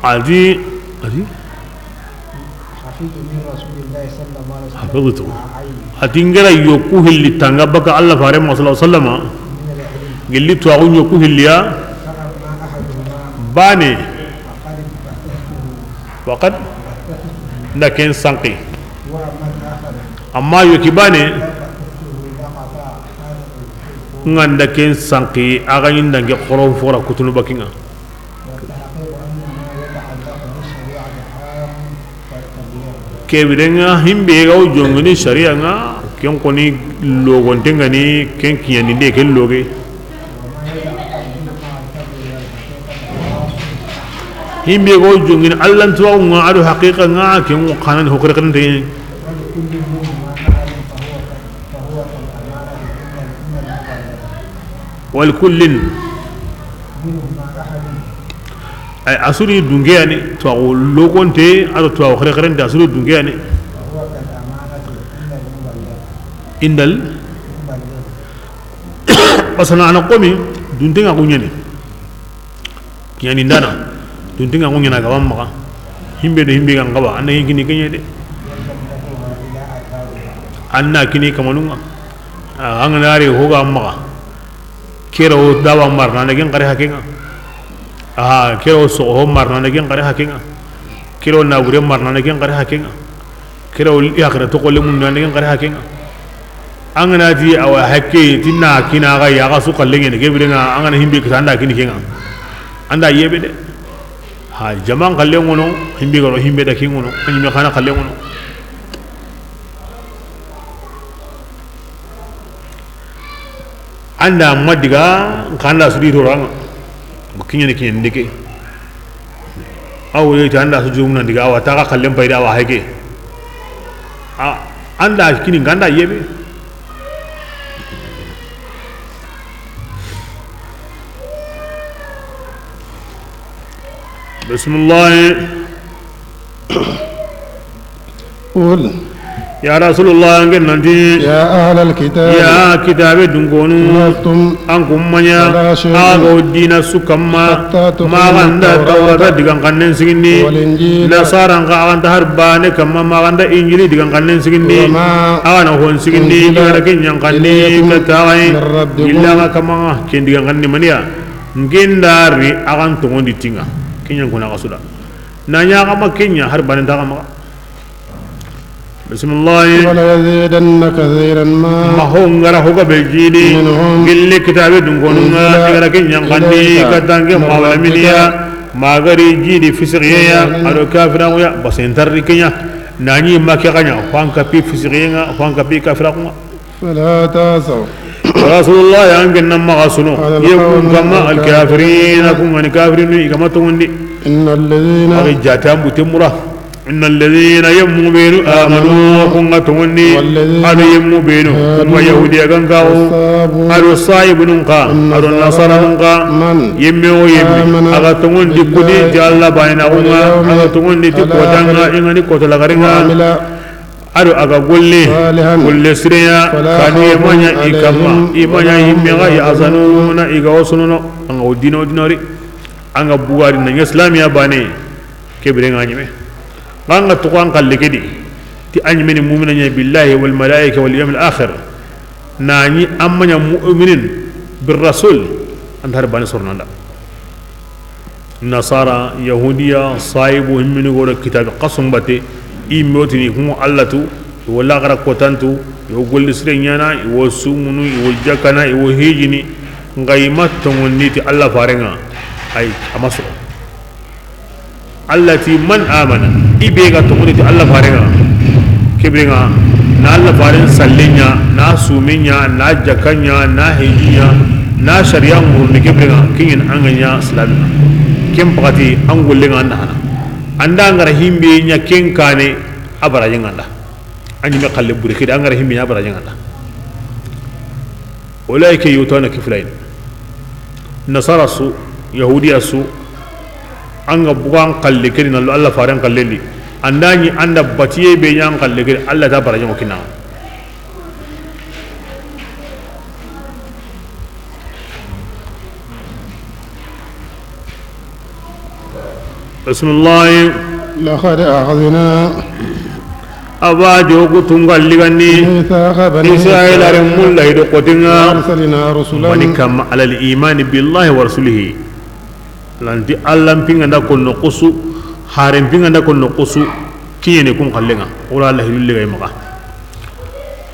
Adi, adi. حفظت من رسول الله صلى الله عليه وسلم حفظت. عاعين. A ti n ga ra yoku hilli tanga baka Allah fare ma sallallahu alaihi wasallama. من العلم. Gilli tuwaxu yoku hilliya. فأما أحدهما. Bane. فقد بثته. Faqad. بثته. Nda ken sanqi. وأما الآخر. Amma yoki bane. لو بثته لقطع هذا الحب. Nga nda ken sanqi, a ga ɲi nda nge xoron fora kutunu bakinga. والتحقيق أن ما يتعلق بالشريعة عام كالتبليغ. Ke birenga himbe ga wo jongini sharia nga, ken koni logonte nga ni, ken kiɲaninde ken loge. وما يتعلق بالمعنى التبليغ والحقيقة خاص. Himbe ga wo jongini Allan tuwaxu nga, a do haqiqa nga, ken wo xanani hokore xanante. ولكل منهما أحد فهو، فهو كالأمانة عند، عند المبلغ. ولكل. منهما أحد. Ay, a su di dunke yani, tuwaxu logonte, a do tuwaxu xerexerente, a su di dunke yani. وهو كالأمانة عند المبلغ. Indal. المبلغ. Parce que a na komi, dunte nga ku ɲani. Kiɲani ndana, dunte nga ku ɲana ga wa maxa. Himbe do himbe ga n xaba, an da ken kini ke ɲa de. An na kini kamanunga. A, an ga na ri ho ga maxa. Kero dawa marna na gen xare hakenga. A, kero soxo marna na gen xare hakenga. Kero nabure marna na gen xare hakenga. Kero yaxare to xolle mun na gen xare hakenga. An ga na ti awa hakke ti na kina ga ya ga su xalle ɲene ke birenga an ga na himbe kita an da kini kenga. An da yebe de. Ha, jaman xalle ŋono, himbe ga ro himbe da ke ŋono, an ɲi me xana xalle ŋono. An da ma diga, nka an da su di toranga. Kiɲani kiɲani ndeke. Awo ye ta an da su jumna diga, awa ta ga xallen payda, awa heke. A, an da kini nka an da yebe. Bismillah. قل. Ya Rasulullah, an ke nanti. يا أهل الكتاب. Ya kitabe dunkonu. لستم. An ku ma ɲa. على شيء. A ga wo dina su kamma. حتى تقيموا. Ma ga nda التوراة. Tawrata digan xannen sigindi. والإنجيل. Nasaran xa a ga nta har bane kamma ma ga nda Injili digan xannen sigindi. وما. A ga na hon sigindi. أنزل. I ga ra ken ɲan xanni. إليكم. Ka taxay. من ربكم. Illa ga kamma ken digan xanni maniya. Ngen da ri a ga n toŋondi ti nga. Ken ɲan kuna ga su da. Na ɲa ga ma ken ɲa har bane nta ga ma. Bismillah. وليزيدن كثيرا ما. Ma ho nga ra ho ga be jidi. منهم. Gilli kitabe dunkonu nga. أنزل. I ga ra ken ɲan xanni. إليك. Ka tanke. من. Ma wala. ربك. Miniya. Ma ga ri jidi fisiqiye ya. من. A do kafira ya. Basen tarri ken ɲa. Na ɲi ma ke ga ɲa. Ho an ka pi fisiqiye nga. Ho an ka pi kafira nga. فلا تأسوا. Rasulullah, an ke nan maxa sunu. على. Ye kun. القوم. Kamma. الكافرين. Alkafirina, kun ga ni kafirinu, i ga ma toŋondi. إن الذين. A ga jata an bute mura. إن الذين. Yemmu benu. آمنوا. Kun ga toŋondi. والذين. A do yemmu benu. هادوا. Kun ga Yahudiya gan kawo. والصابون. A do Saibunun ka. والنصارى. A do Nasaranun ka. من. Yemme wo yemme. آمن. A ga toŋondi. بالله. Kudi ti Allah bayina kun ga. واليوم. A ga toŋondi ti. الآخر. Kotanga, i ga ni koto lagaringa. وعمل. A do a ga golle, صالحا. Golle sireya, فلا. Kanu. خوف. I ma ɲa i kamma, عليهم. I ma ɲa. ولا هم. Yimme ga, يحزنون. Yahzanuna, i ga wo sunono, an ga wo dino dinori, an ga bugari na ɲa islamiya bane, ke bire nga ɲime. An ga toxo an xalle ke di, Ti a ɲi meni mu'mina ɲa billahi wal malaika wal yawmil akhir, na ɲi a ma ɲa mu'minin bir rasul, an ta hari bani sornanda. Nasara, Yahudiya, sayibu himmini goro kitabi xasun bate, i mewtini hum Allah tu, i wo laxara kotantu, i wo golli sire ɲana, i wo sumunu, i wo jakana, i wo hijini, nga i ma tongondi ti Allah farenga, ay, a ma soro. Allah ti, "Man amana," i be ga toxoni ti Allah farenga. Kebirenga, na Allah faren sallinya, na suminya, na jakanya, na hijinya, na sharia murni kebirenga, kinyin anganya islamina. Ken pakati an gollenga anda hana. Anda angara himbe nya ken kane abara jenganda. Anyi me kalle bure kede angara himbe nya abara jenganda. Ulaika yutawna kiflayn. Nasara su, Yahudiya su, an ga bugan kalle kedi na lo Allah faren kallendi. Andani anda batiye be ɲan kalle kedi, Allah ta baraji mo kina. Bismillah. لقد أخذنا Aba jogu tunga ligandi. ميثاق بني Israila renmu lahidu kotinga. وأرسلنا رسلا Bani kamma alal imani billahi wa rasulihi. Lanti Allah mpinga nda konno kusu, hare mpinga nda konno kusu, kiyene kun kallenga. Ora lahidu ligai maka.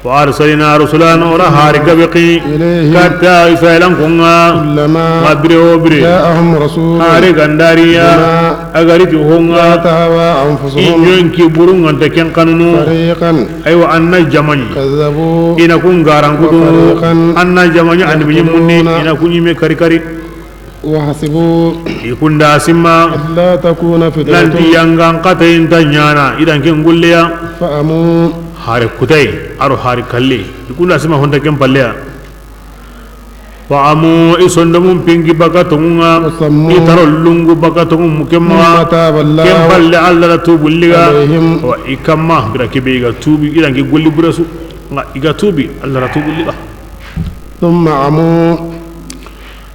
Wa arsalna rusulana, ora hari gabe ki, إليهم katta Israilan kunga, كلما ma bire o bire, جاءهم رسول hari gandariya, بما agari ti honga, لا تهوى أنفسهم i ɲonki burunga nta ken kanunu. فريقا Aywa, anna jamani, كذبوا ina kun garankudu, وفريقا anna jamani, annabi ɲimmunni, يقتلون ina kun ɲimme kari kari. وحسبوا I kunda simma, ألا تكون فتنة nanti yangan kata inta ɲana, idan ken gulleya. فعموا Hari kutai, aro hari kalle. I kunda simma honta ken palleya. فعموا i sondomun pingi baka tongunga, وصموا i taro lungu baka tongun mukemma. ثم تاب الله Ken palle Allah la tubu liga. عليهم Wa i kamma, bira kebe i ga tubi, idan ke golli burasu. Nga i ga tubi, Allah la tubu liga. ثم عموا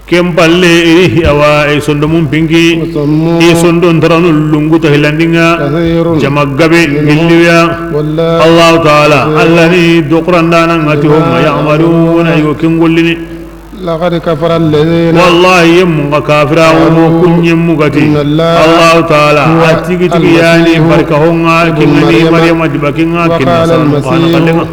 Ken palle iri awa e sondomun pingi. وصموا I sondon taranu lungu ta hilandinga. كثير Jama gabe منهم gilliya. والله Allah Ta'ala, بصير Allah ni dukurandana ngati بما homa يعملون. Ya'maluna, igo ken gollini. لقد كفر الذين Wallahi yemmu nga kafira wono قالوا kun yemmu gati. إن الله Allah Ta'ala, هو a tigi tigi yani المسيح barka honga, ابن kingani مريم Maryama dibakinga, kinna وقال sanu kana المسيح kallenga.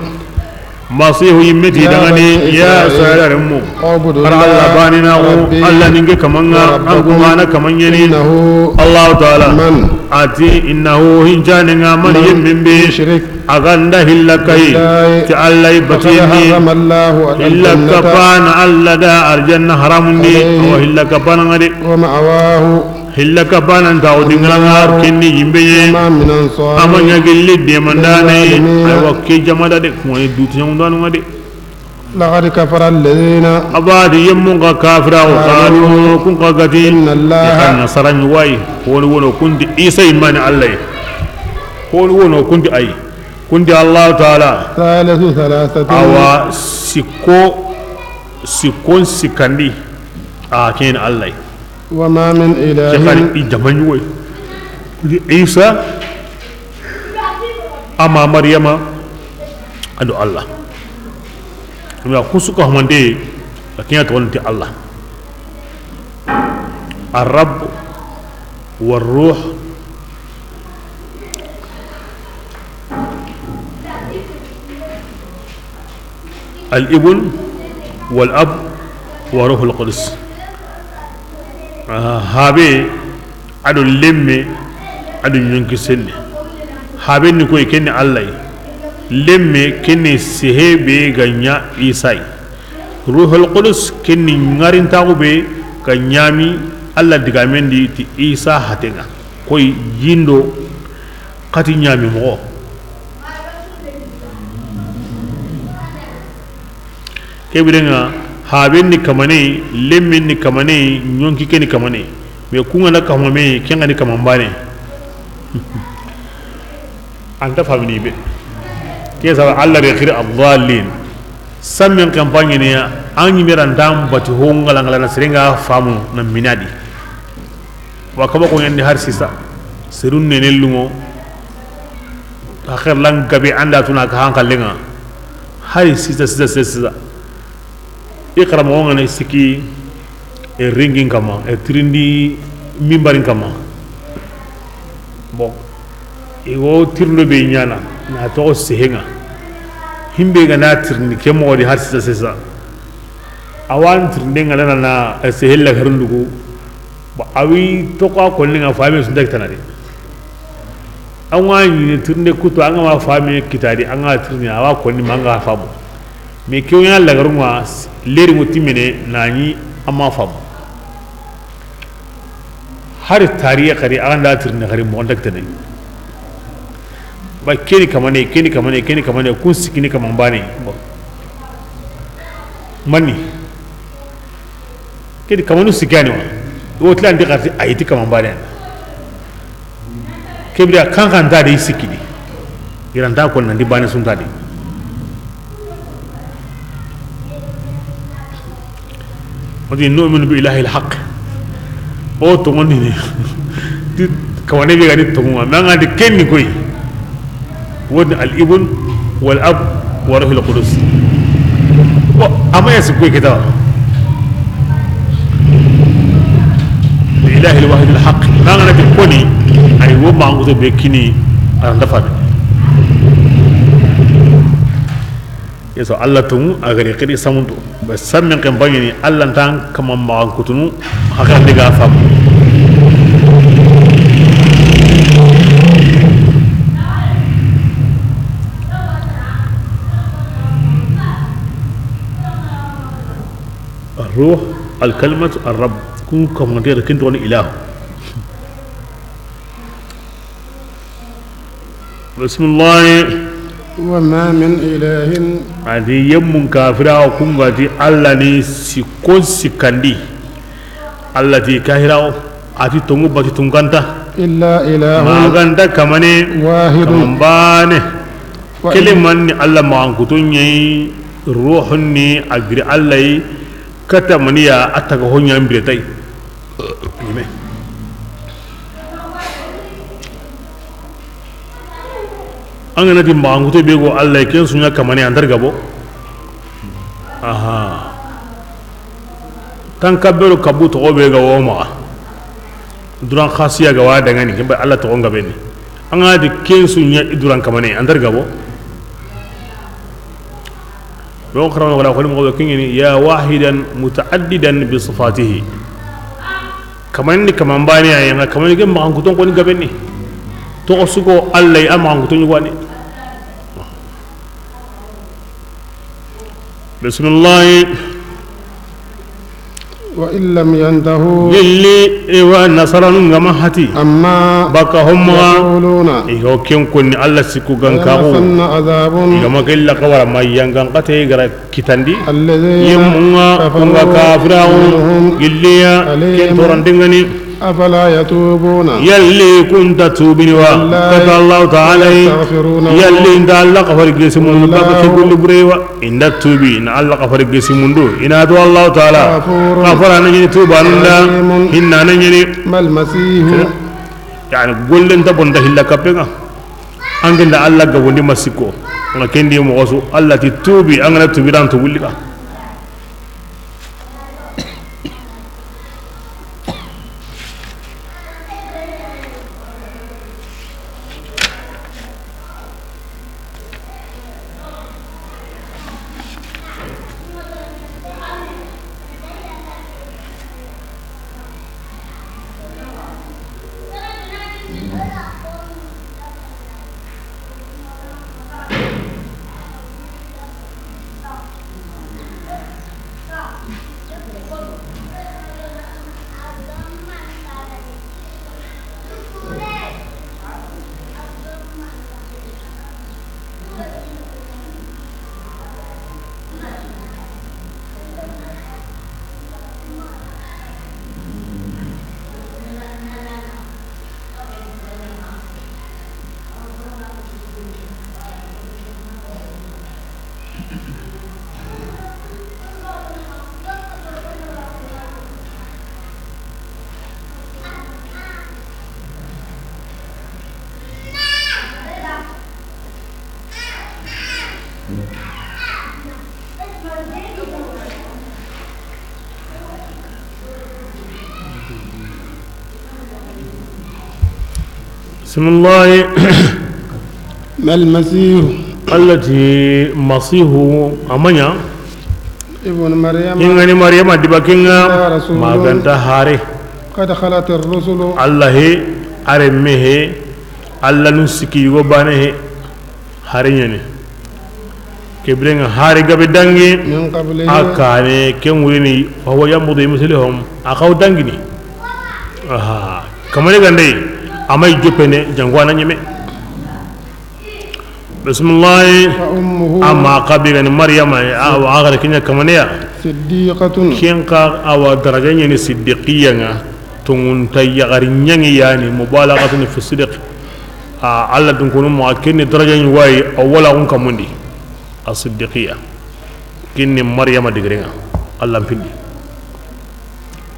Masihu yimme ti يا dangani, بني ya إسرائيل Israila renmu. اعبدوا Kara الله Allah banina ko, ربي Allah ninge kamanga, وربكم an kuma na kamanyani. إنه Allahu Ta'ala. من A ti, innahu hinjanenga man من yemmin be. يشرك A ganda hilla kai. بالله Ti Allah فقد batini. حرم الله Hilla الجنة kapana Allah da arjanna haramundi. عليه Awa hilla kapana ngade. ومأواه Hilla kapanan ta o dingiranga النار kenni yimbe ye. وما من أنصار Ama ɲa gilli demandane. للظالمين Aywa ke jamada de, kuma ni duti ɲamundanu ngade. لقد كفر الذين Abadi yemmun ka kafira ko قالوا kanu kun ka gati. إن الله Kan nasara ni wai. Woni wono kundi Isa imani Allah. Woni wono kundi ai. Kundi Allah Ta'ala. ثالث ثلاثة Awa sikko, sikkon sikkandi. A ken Allah. وما من إله Ke xari i jamaɲugoy. Isa, ama Maryama, ado Allah. Nga kusuka humande, a kiɲa toxonti Allah. Ar-Rabb, war-Ruh, Al-Ibn wal-Ab wa Ruhul Qudus. Ah, habe ado lemme ado ɲonki senne. Habe ni koy kenni Allah yi. Lemme kenni sehebe ga ɲa Isa yi. Ruhul Qudus kenni ŋarintaxu be ga ɲami Allah digamendi ti Isa hatenga. Koy yindo xati ɲami moxo. Kebirenga, haben ni kamane, lemmen ni kamane, ɲonki ke ni kamane. Mais kunga na kamame, kenga ni kamambane. Anta famini be. Ke saba Allah re khir ad-dallin. Sammen campagne ne ya, an ɲi meran dam bati ho ngalangala na serenga famu na minadi. Wa kaba ko yandi har sisa. Serun ne ne lungo. Axir lan gabe an da tuna ka hankallenga. Hari sisa, sisa, sisa, sisa. I xaramoxo nga na sikki, e ringin kama, e tirindi mimbarin kama. Bon, i wo tirindo be ɲana, na toxo sehenga. Himbe ga na tirindi ke moxo di hari sisa, sisa. Awan tirinde nga na, na, e, sehella harundugu. Bon, a wi toxo a konni nga fami sunta kitana de. An wa ɲini tirinde kutu, an ga ma fami kitadi, an ga tirindi, a wa konni ma an ga famu. Mais ke wo ɲa lagarunga, leri ŋo timene, na ɲi an ma famu. Hari tariye xari, an da tirindi xari, moxo nta kitene. Ba keni kamane, keni kamane, keni kamane, kun sikini kaman bane. Bon. Mani. Kedi kamanu sikani wa. Wo tilan di xarti ayiti kaman bane. Kebira kan kan ta di sikini. Iranta ko nan di bane sunta di. Wadi nu'minu bi ilahil haqq. O tongondi ni. Ti kawane be ga ni tongu ma nga di kenni koy. Woni al ibn wal ab wa ruhul qudus. Wa ama ya sikko kita. Lillahi al wahid al haq. Mangana ti koni ay wo manguto be kini an dafa. Yeso Allah tumu a gari kiri samundu. Ba sammen kan bangini Allah tan kama ma kutunu. Hakan diga fam. Ar-ruh, al-kalimatu, ar-rabb. Kun kamantir kin to ilah. Bismillah. Wa ma min ilahin. Adi yemmun kafira kun ga ti Allah ni sikon sikandi. Allah ti kahira ati tongu bati tunkanta. Illa ilahun. Maganta kamane. Wahidun. Kaman bane. Keliman ni Allah magankutu ɲayi, ruhun ni a giri Allah yi, kata maniya a taga ho ɲa mbire tay. Amen. An ga na ti magankutu be go Allah yi, ken su ɲa kamane an dar gabo. Aha. Tan kabbero kabu toxo be ga wo maxa. Duran xasiya ga wa dangani, kemba Allah toxo nga beni. An ga di ken su ɲa i duran kamane, an dar gabo. Be o xarama wala xoli moxo be kingini ya wahidan mutaaddidan bi sifatihi. Kamani kaman bani ya nga kamani ke magankuton koni gabeni. Toxo suko Allah yi a magankuton ɲugani. Bismillah. Wa in lam yantahu. Gelli i wa nasaranu nga ma hati. Amma. Baka homma. Yaquluna. I ho ken konni Allah sikku gankaxu. Lamassana azabun. I ga ma gella kawara ma yangan kate gara kitandi. Alladhi. Yemmunga. Kafaru. Kunga kafiraxu. Minhum. Gilliya. Alim. Ken torandingani. Afala yatubuna. Yalli kun ta tubini wa? Wallahi. Kata Allah Ta'ala yi. Yastaghfiruna. Yalli inda Allah kafari gesi mundu. Wallahu. Baka ke golli bure wa? Inda tubi na Allah kafari gesi mundu. Ina to Allah Ta'ala. Ghafurun. Kafara na ɲini tubanunda. Rahimun. Hinna na ɲini. Mal masihu. Yani gollen ta bonda hilla kapenga. An genda Allah gabondi masiko. Nga kendi moxo su Allah ti tubi, an ga na tubi dan tubulika. Bisimilahi. ما المسيح. Alla ti Masihu a ma ɲa. ابن مريم. I ŋa ni Mariyama diba ke ŋa. إلا رسول. Ma ga nta haare. قد خلت الرسل. Alla he, a renme he, Alla nu sikki yugo baane he. Haare ɲa ni. Ke biren ŋa haare gabe dangi. من قبله. A kaane, ken wure ni, فهو ينبض مثلهم. A xa wa dangini. Aha. Kamane ga nda yi, a ma yi joppene, jango a na ɲeme. Bisimilahi. وأمه. A ma xa be ga ni Mariyama, a wa a ga ra ke ɲa kamane ya. صديقة. Ken xa a wa daraja ɲa ni siddiqiya ŋa, tonŋunta yaxari ɲaŋi ya ni, مبالغة في الصدق. A, Alla dunkonu ma, ken ni daraja ɲi wa yi, a wala kun kamundi. A siddiqiya. Ken ni Mariyama digiren ŋa, Alla n pindi.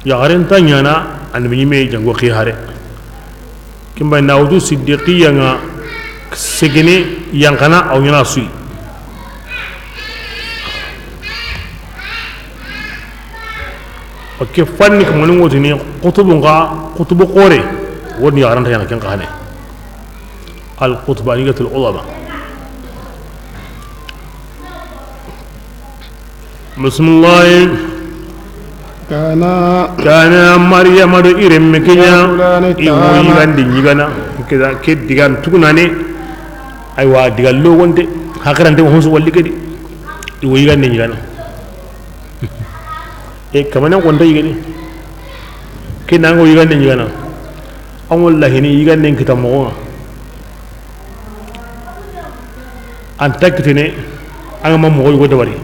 Yaxaren nta ɲaana, annabi ɲi me jango xi haare. Ken ba na wutu siddiqiya ŋa, segene yanqana, a wa ɲaana su yi. Ke fanni kamanu ŋa wotini, xutubu ŋa, xutubu xoore, woni yaxaren nta ɲaana ken xa ne. القطبانية العظمى. Bisimilahi. كانا. Kaana Mariyama do i renme ke ɲa. يأكلان. I wo الطعام. Yigande ɲigana. Ke da, ke digan tugunane. Aywa, diga logonte. Hakarante honsu walli ke di. I wo yigande ɲigana. E, kamanen xo nta yigene. Ke na ŋa wo yigande ɲigana. An wallahi ni yigande n kita moxo ŋa. An ta kitene, an ga ma moxo yugo dabari.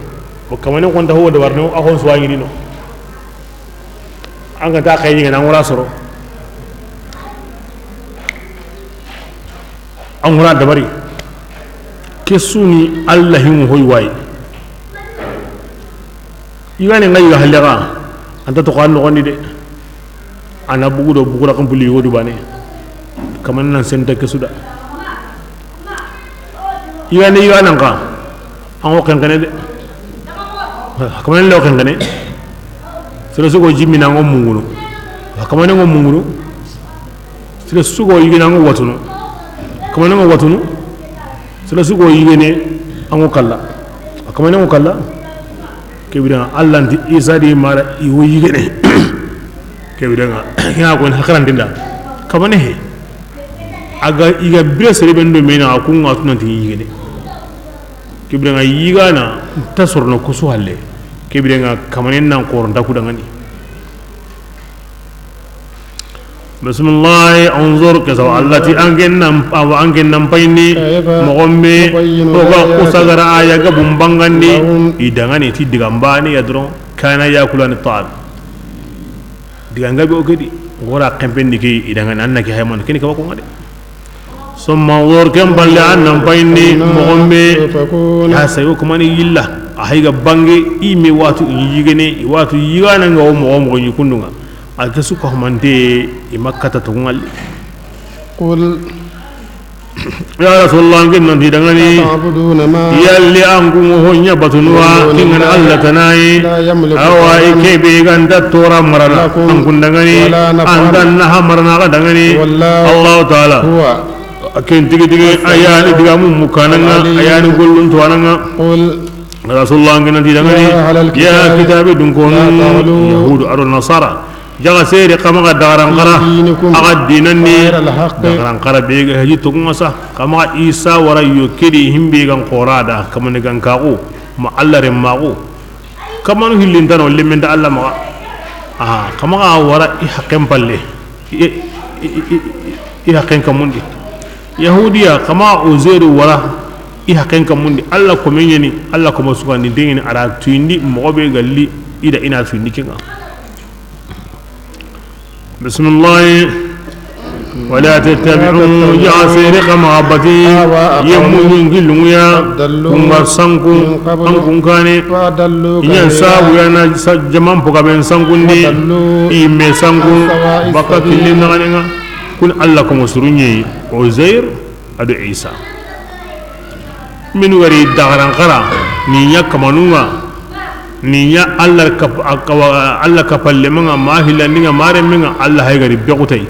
Bon, kamanen xo nta ho dabari no, a xo n suwa ɲini no. An ga nta xayi ɲigana, an wala soro. An wala dabari. Ke su ni Alla hinŋo hoy wayi. Yigane ŋa yiga halle ga, an ta toxo an noxondi de. A na bugu do bugu raxan buli yugo du baane. Kaman nan senta ke su da. Yigane yiga nan xa, an ŋo xenxene de. Kaman lo xenxene. Sere su go jimina ŋo mungunu. Kaman ŋo mungunu. Sere su go yigene ŋo watunu. Kaman ŋo watunu. Sere su go yigene ŋo kalla. Kaman ŋo kalla. Ke biren ŋa Alla nti Isa di mara i wo yigene. Ke biren ŋa, ke ŋa ko ni hakarantinda. Kamane he. A ga, i ga bire sere be ndo me na ku ŋa tu nanti yigene. Ke biren ŋa yigana nta sorono ku su halle. Ke biren ŋa kamane nan xoron ta ku dangani. Bisimilahi, unzur, ke sawa Alla ti an ken nan, awa an ken nan payini, moxo be, o ga ku sagara aya ga bumbangandi, i dangani ti digan baane ya doron, kana yakulani ta'am. Digan ga be o ke di, gora kempen di ke, i dangani an na ke hayman, ke ni kaba ko ŋa de. Summa unzur, ken palle an nan payini, moxo be, ya sayo kumani yilla, a hay ga bange, i me watu yigene, watu yigana ŋa o moxo, moxo yi kundu ŋa. A ke su ka humante i ma kata to ŋalli. قل. Ya Rasulullah, an ken nan ti dangani. أتعبدون ما. Yalli an ku ŋo ho ɲa batunuwa, من دون الله. Ken ga ni Alla tana yi. لا يملك. Awa, لكم. I ke be ga nta tora marana. لكم. An kun dangani. ولا نفعا. An da naha marana ga dangani. والله. Alla Ta'ala. هو. Ken tigi tigi, السميع. A ya ni digamu mukana ŋa, العليم. A ya ni gollun to a na ŋa. قل. Rasulullah, an ken nan ti dangani, يا أهل الكتاب. Ya kitabe dunkonu, لا تغلوا. Yahudu ado Nasara. Jaga sere xa maxa dagaran xara, في دينكم. A ga dinan ni, غير الحق. Dagaran xara be ga haji to ŋa sa, xa maxa Isa wara yo ke di himbe gan xora da, kamane gan kaxu, ma Alla renmaxu. Kamanu hillintano, lemmen da Alla maxa. Aha, xa maxa wara i haqqen palle. I, i, i, i, i haqqen kamundi. Yahudiya, xa maxa Uzairu wara i haqqen kamundi. Alla kome ɲa ni, Alla kome sugandi, dengini a ra tuyindi, moxo be ga li, i da i na tuyindi ke ŋa. Bisimilahi. ولا تتبعوا, ya sere xa maxa bati, أهواء قوم, yemmu ɲungilungu ya, قد ضلوا, ku ga sanku, من قبل, an kun kane, فأضلوا, i ɲa كثيرا, sabu ya na sa-, jaman pogaben sankundi, وضلوا, i me sanku, عن سواء, baka, السبيل, killi naxanen ŋa. Kun Alla kome surunye, Uzair, ado Isa. Minu gari dagaran xara, ni ɲa kamanu ŋa, ni ɲa Alla kap-, a kawa-, Alla kapallemen ŋa, ma hillandi ŋa, ma renmen ŋa, Alla hay gari be xutay.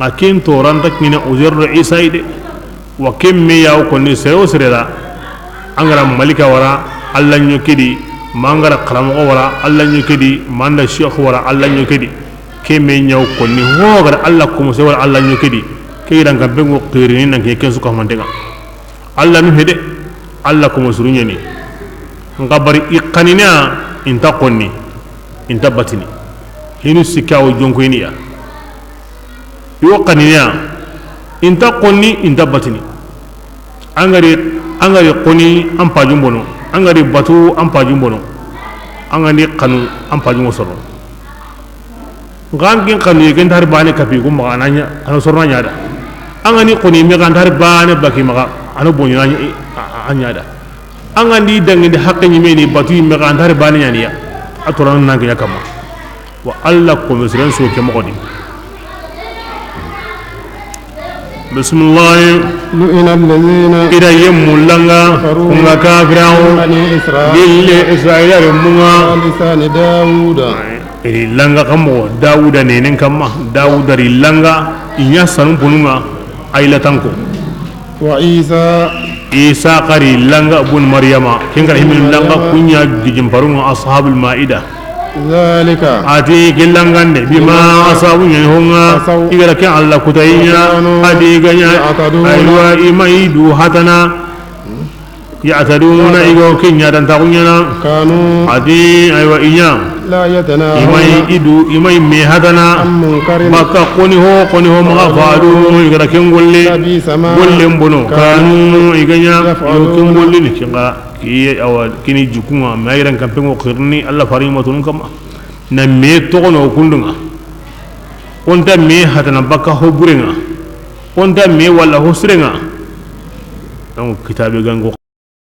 A ken toranta kina Uzairu do Isa yi de. Wa ken me ya wo konni sere wo sere da. An ga ra malika wara, Alla ɲo ke di. Ma an ga ra xaramoxo wara, Alla ɲo ke di. Ma an da sheikh wara, Alla ɲo ke di. Ke me ɲa wo konni ho ga ra Alla komo se wara, Alla ɲo ke di. Ke gidan kan be ŋo xirini nan ke ken su ka mantenga. Alla nu hede, Alla komo suru ɲani. Nxa bari i xanina, i nta xonni, i nta batini. Hinu sikka wo jonko iniya. I wo xanina, i nta xonni, i nta batini. An ga ri, an ga ri xoni, an pajun bono. An ga ri batu, an pajun bono. An ga ni xanu, an pajun soro. Nxa an kin xanu ye, ken ta hari bane kapi ku maxa, a na ɲa, a na sorona ɲa da. An ga ni xoni me xa, an ta hari bane baki maxa, a na boɲo na ɲa, a, a ɲa da. An ga ndi dangindi haqqe ɲi me ni batu yi me xa, an ta hari bane ɲaniya. A torana nan ke ɲa kama. Wa Alla komo siren so ke moxo di. Bismillah. لعن الذين I da yemmu langa, كفروا kunga kafirawo, من بني إسرائيل gille Israila renmunga. على لسان داود. I ri langa kamo Dawuda nenen kamma, Dawuda ri langa, i ɲa sanun pununga, a yi la tanko. وعيسى. Isa xa ri langa bun Maryama, ken ga ra himin langa, kuɲa gijin parunga ashabul maida. ذلك. A ti ke langande, بما bima asabu ɲani honga, عصوا i ga ra ke Alla kutayinya, وكانوا a ti i ga ɲa, يعتدون. Aywa, i ma i du hatana, ya'taduna, i ga ke ɲa dan ta kuɲana. كانوا A ti, aywa, i ɲa. لا يتناهون I ma i du, i ma i me hatana. عن منكر Baka xoni ho, xoni ho maxa فعلوه falu, i ga ra ken golle. لبئس ما Gollen bono. كانوا Kanu, i ga ɲa, يفعلون yo ken golle ni, ken ga. Iye, awa, kini jukunga, ma yiran kampengo xirni, Alla fari matunun kama. Na me toxono kundunga. Onta me hatana baka ho burenga. Onta me wala ho sirenga. Donc, kitabe gango